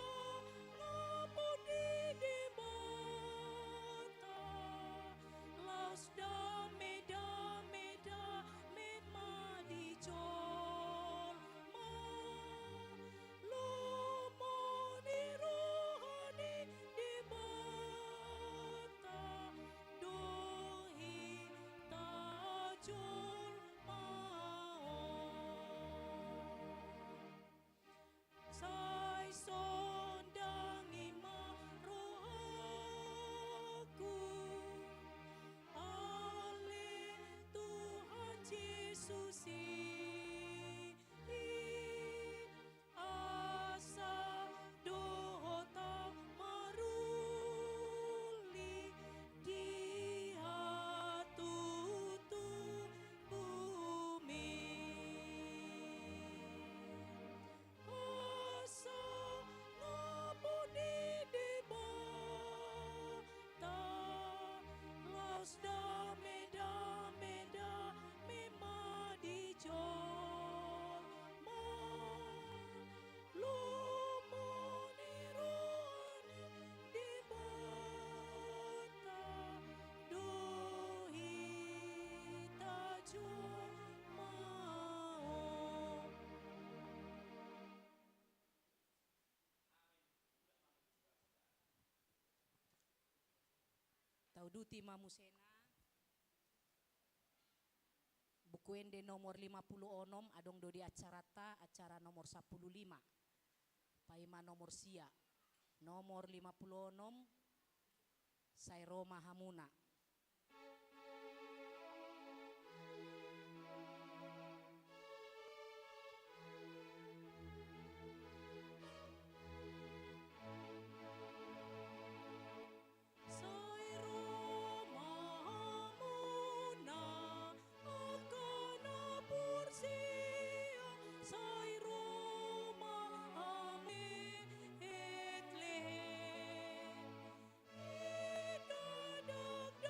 ni Debata, Uduti ma musena. Buku Ende nomor lima puluh onom, adong do di acaranta, acara nomor sampulu lima. Paima nomor sia. Nomor lima puluh onom, Sai ro ma hamuna. Sai ro ma hamuna, angka na porsea, sai ro ma hamuna, Betlehem. Ida dang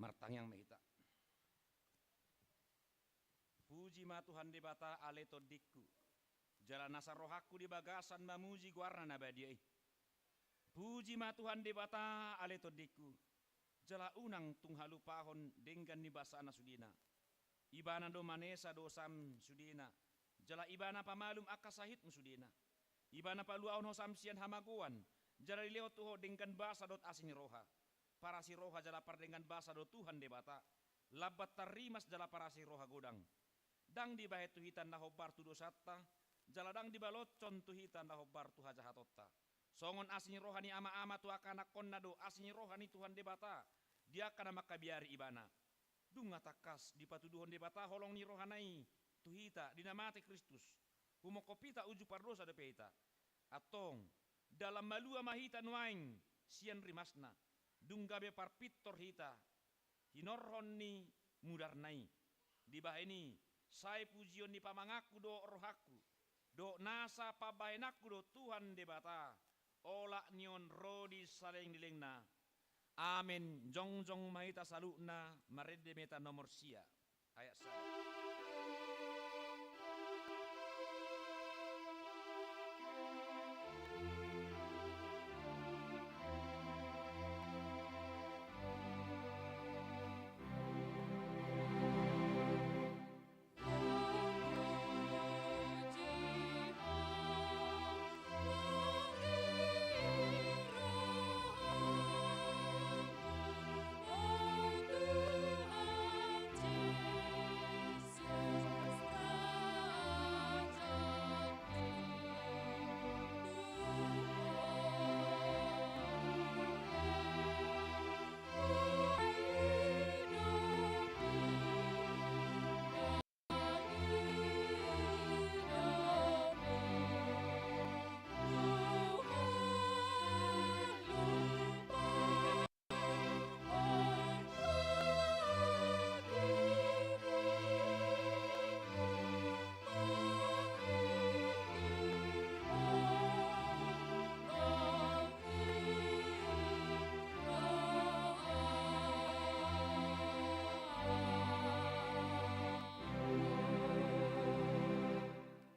Martangiang ma hita. Puji ma Tuhan Debata ale tondingku, jala nasa rohangku di bagasan mamuji goarna na badia i. Puji ma Tuhan Debata ale tondingku, jala unang tung halupahon denggan ni basana sudena. Ibana do manesa dosam sudena, jala Ibana pamalum angka sahitmu sudena. Ibana paluahon hosam sian hamagoan, jala dilehon tu ho denggan basa dohot asi ni roha. Parasi roha jala pardenggan basa do Tuhan Debata, lambat tarrimas jala parasi roha godang. Ndang dibahen tu hita na hombar tu dosanta, jala ndang dibalotshon tu hita na hombar tu hajahatonta. Songon asi ni roha ni ama-ama tu angka anakkonna do asi ni roha ni Tuhan Debata di angka na mangkabiari Ibana. Dung na tangkas dipatuduhon Debata holong ni rohana i tu hita di na mate Kristus, humongkop hita uju pardosa dope hita. Antong, dalan malua ma hita nuaeng sian rimasna, dung gabe parpintor hita hinorhon ni mudarna i. Dibahen i, sai pujion ni pamanganku dohot rohangku, dohot nasa pambahenanku do Tuhan Debata, olat ni on ro di saleleng ni lelengna. Amen. Jongjong ma hita saluhutna, marende ma hita nomor sia. Ayat sada.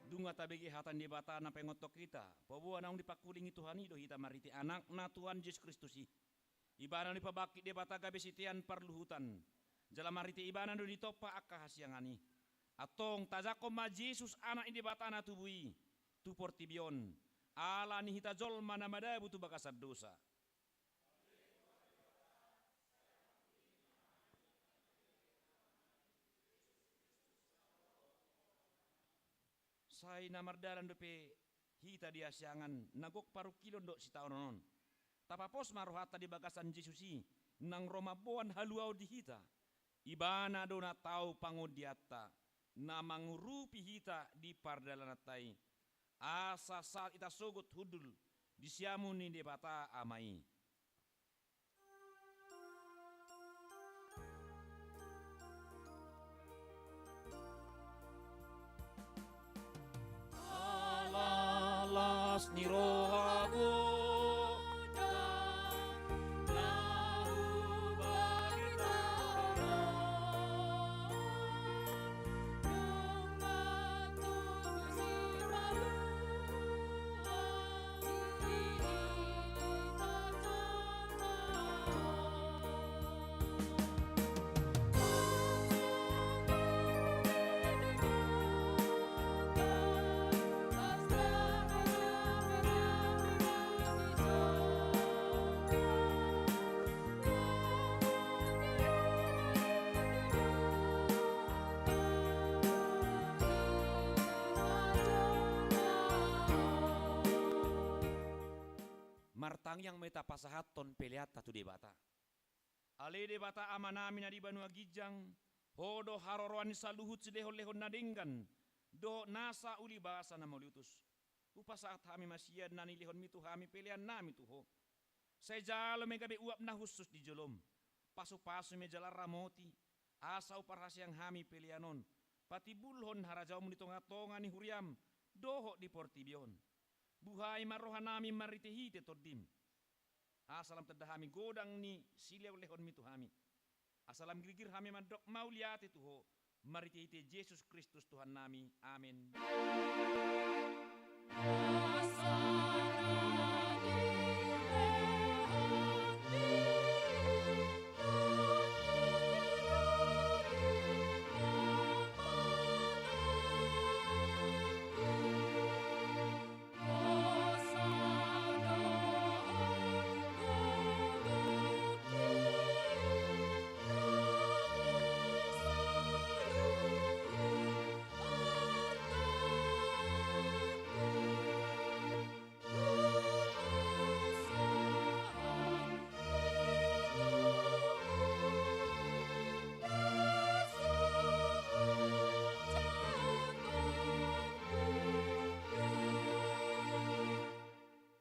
Dung tabege hata ni Debata na paingothon hita, paboa naung dipangkulingi Tuhan i do hita marhite Anakna Tuhan Jesus Kristus i. Ibana do dipabangkit Debata gabe sitean parluhutan, jala marhite Ibana do ditompa angka hasiangan i. Antong tajangkon ma Jesus Anak ni Debata na tubu i tu portibi on, ala ni hita jolma na madabu tu bagasan dosa. Sai na mardalan dope hita di hasiangan na gok parungkilon dohot sitaonon on. Tapapos ma rohanta di bagasan Jesus i, nang ro mamboan haluaon di hita. Ibana do na tau pangondianta, na mangurupi hita di pardalananta i. Asa sahat hita sogot hundul di siamun ni Debata Ama i. Ala las ni roha godang na hubarita on. Martangiang ma hita pasahathon peleanta tu Debata. Ale Debata Amanami na di banua ginjang, Ho do haroroan ni saluhut silehonlehon na denggan dohot nasa ulibasa na mauliutus. Hupasahat hami ma sian na nilehonMi tu hami peleannami tu Ho. Sai jalo ma i gabe uap na hushus di joloM. Pasupasu ma i jala ramoti, asa huparhaseang hami pelean on patimbulhon harajaonMu di tongatonga ni huriaM dohot di portibi on. Buhai ma rohanami marhitehite TondiM, asa lam tanda hami godang ni silehonlehonMi tu hami. Asa lam girgir hami mandok mauliate tu Ho, marhitehite Jesus Kristus Tuhannami. Amen.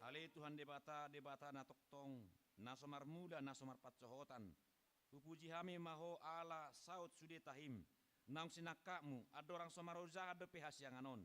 Ale Tuhan Debata, Debata na tongtong, na so marmula, na so marpansohotan. Hupuji hami ma Ho ala saut sude tahim, naung sinangkapmu, andorang so marojahan dope hasiangan on.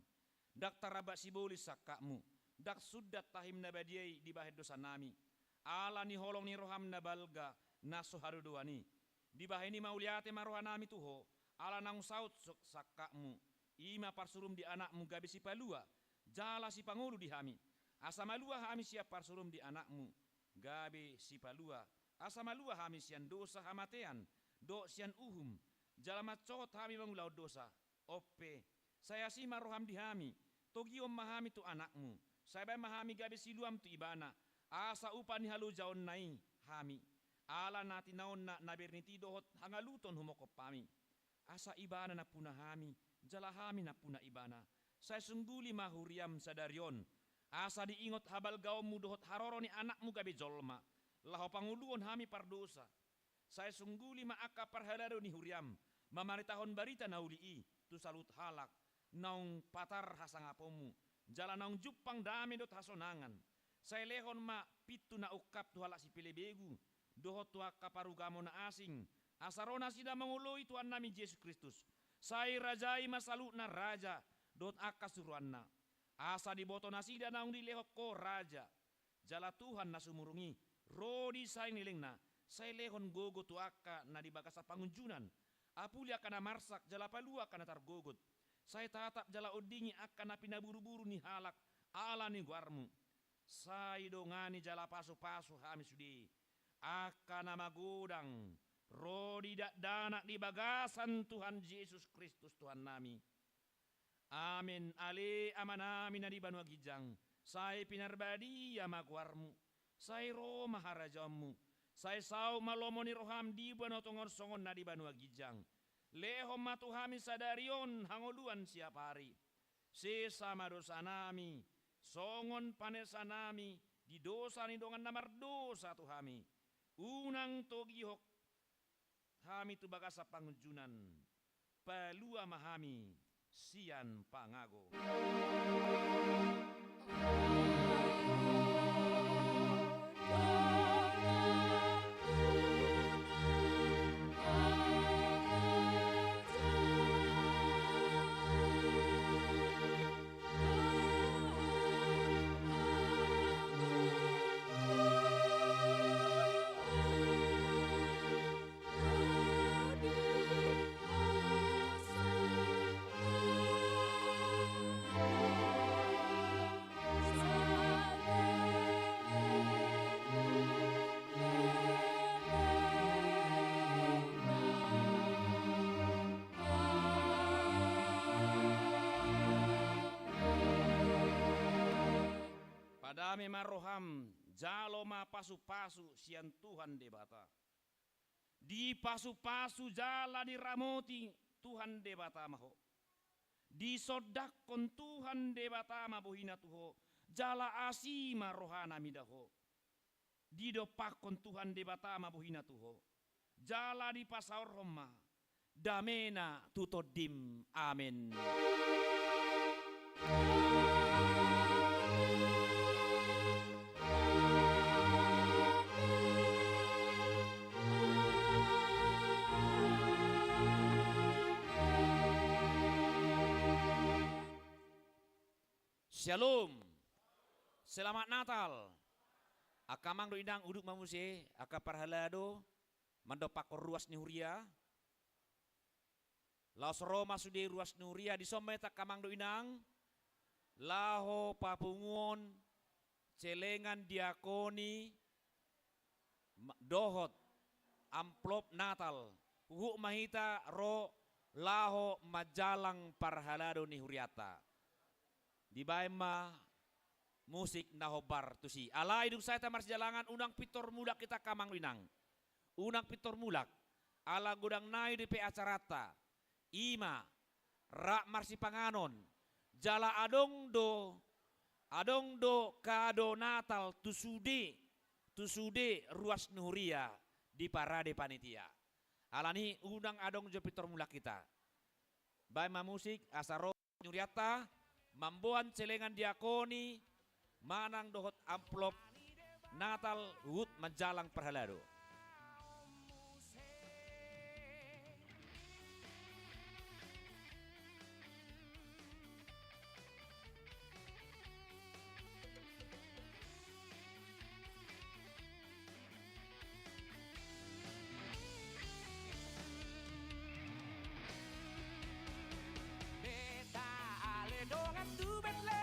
Ndang taramba sibolis sangkapmu, ndang sundat tahim na badia i dibahen dosanami. Ala ni holong ni roham na balga, na so hadodoan i. Dibahen i mauliate ma rohanami tu Ho, ala naung saut so-, sangkapmu. I ma parsurum di Anakmu gabe sipalua, jala sipangolu di hami. Asa malua hami sian parsurum di Anakmu gabe sipalua. Asa malua hami sian dosa, hamatean, dohot sian uhum, jala mansohot hami mangulahon dosa. Onpe, sai asi ma roham di hami, togihon ma hami tu Anakmu, sai bahen ma hami gabe siluam tu Ibana, asa upa ni halojaonna i hami. Ala na tinaonna na bernit i dohot hangaluton humongkop hami. Asa Ibana nampuna hami, jala hami nampuna Ibana. Sai sungguli ma huriam sadari on, asa diingot habalgaonmu dohot haroro ni Anakmu gabe jolma, laho pangoluhon hami pardosa. Sai sungguli ma angka parhalado ni huriam, mamaritahon barita na uli i tu saluhut halak, naung patar hasangaponmu, jala naung jumpang dame dohot hasonangan. Sai lehon ma pintu na ungkap tu halak sipelebegu, dohot tu angka parugamo na asing, asa ro nasida mangoloi Tuhannami Jesus Kristus. Sai rajai ma saluhutna raja, dohot angka suruanna. Asa diboto nasida naung dilehon Ho raja, jala Tuhan na sumurung i, ro di sahali ni lelengna, sai lehon gogo tu angka na di bagasan pangunjunan, apuli angka na marsak, jala palua angka na targogot. Sai tatap jala ondingi angka na pinaburuburu ni halak, ala ni goarmu. Sai dongani jala pasupasu hami sude, angka na magodang, ro di dakdanak di bagasan Tuhan Jesus Kristus Tuhannami. Amen. Ale Amanami na di banua ginjang, sai pinarbadia ma goarmu, sai ro ma harajaonmu, sai saut ma lomo ni roham di banua tonga on songon na di banua ginjang. Lehon ma tu hami sadari on hangoluan siapari. Sesa ma dosanami, songon panesanami di dosa ni dongan na mardosa tu hami. Unang togihon hami tu bagasan pangunjunan, palua ma hami sian pangago. Padame ma roham, jalo ma pasupasu sian Tuhan Debata. Dipasupasu jala diramoti Tuhan Debata ma ho. Disondangkon Tuhan Debata ma bohina tu ho, jala asi ma rohana mida ho. Didompakkon Tuhan Debata ma bohina tu ho, jala dipasaorhon ma damena tu tondim. Amen. Shalom. Selamat Natal. Angka amang dohot inang, udut ma muse, angka parhalado, Mandompakkon ruas ni huria. Laos ro ma sude ruas ni huria, dison ma hita angka amang dohot inang, laho papunguhon celengan diakoni ma-, dohot amplop Natal. Huhut ma hita ro laho manjalang parhalado ni hurianta. Dibaen ma musik na hombar tusi. Alai dung sae hita marsijalangan, unang pintor mulak hita angka amang dohot inang. Unang pintor mulak. Ala godang nai dope acaranta. I ma, rap marsipanganon. Jala adong do, adong do kado Natal tu sude, tu sude ruas ni huria di parade panitia. Alani unang adong jo pintor mulak hita. Baen ma musik, asa ro ni hurianta, mamboan celengan diakoni, manang dohot amplop Natal huhut manjalang parhalado. Beta ale dongan tu Betlehem.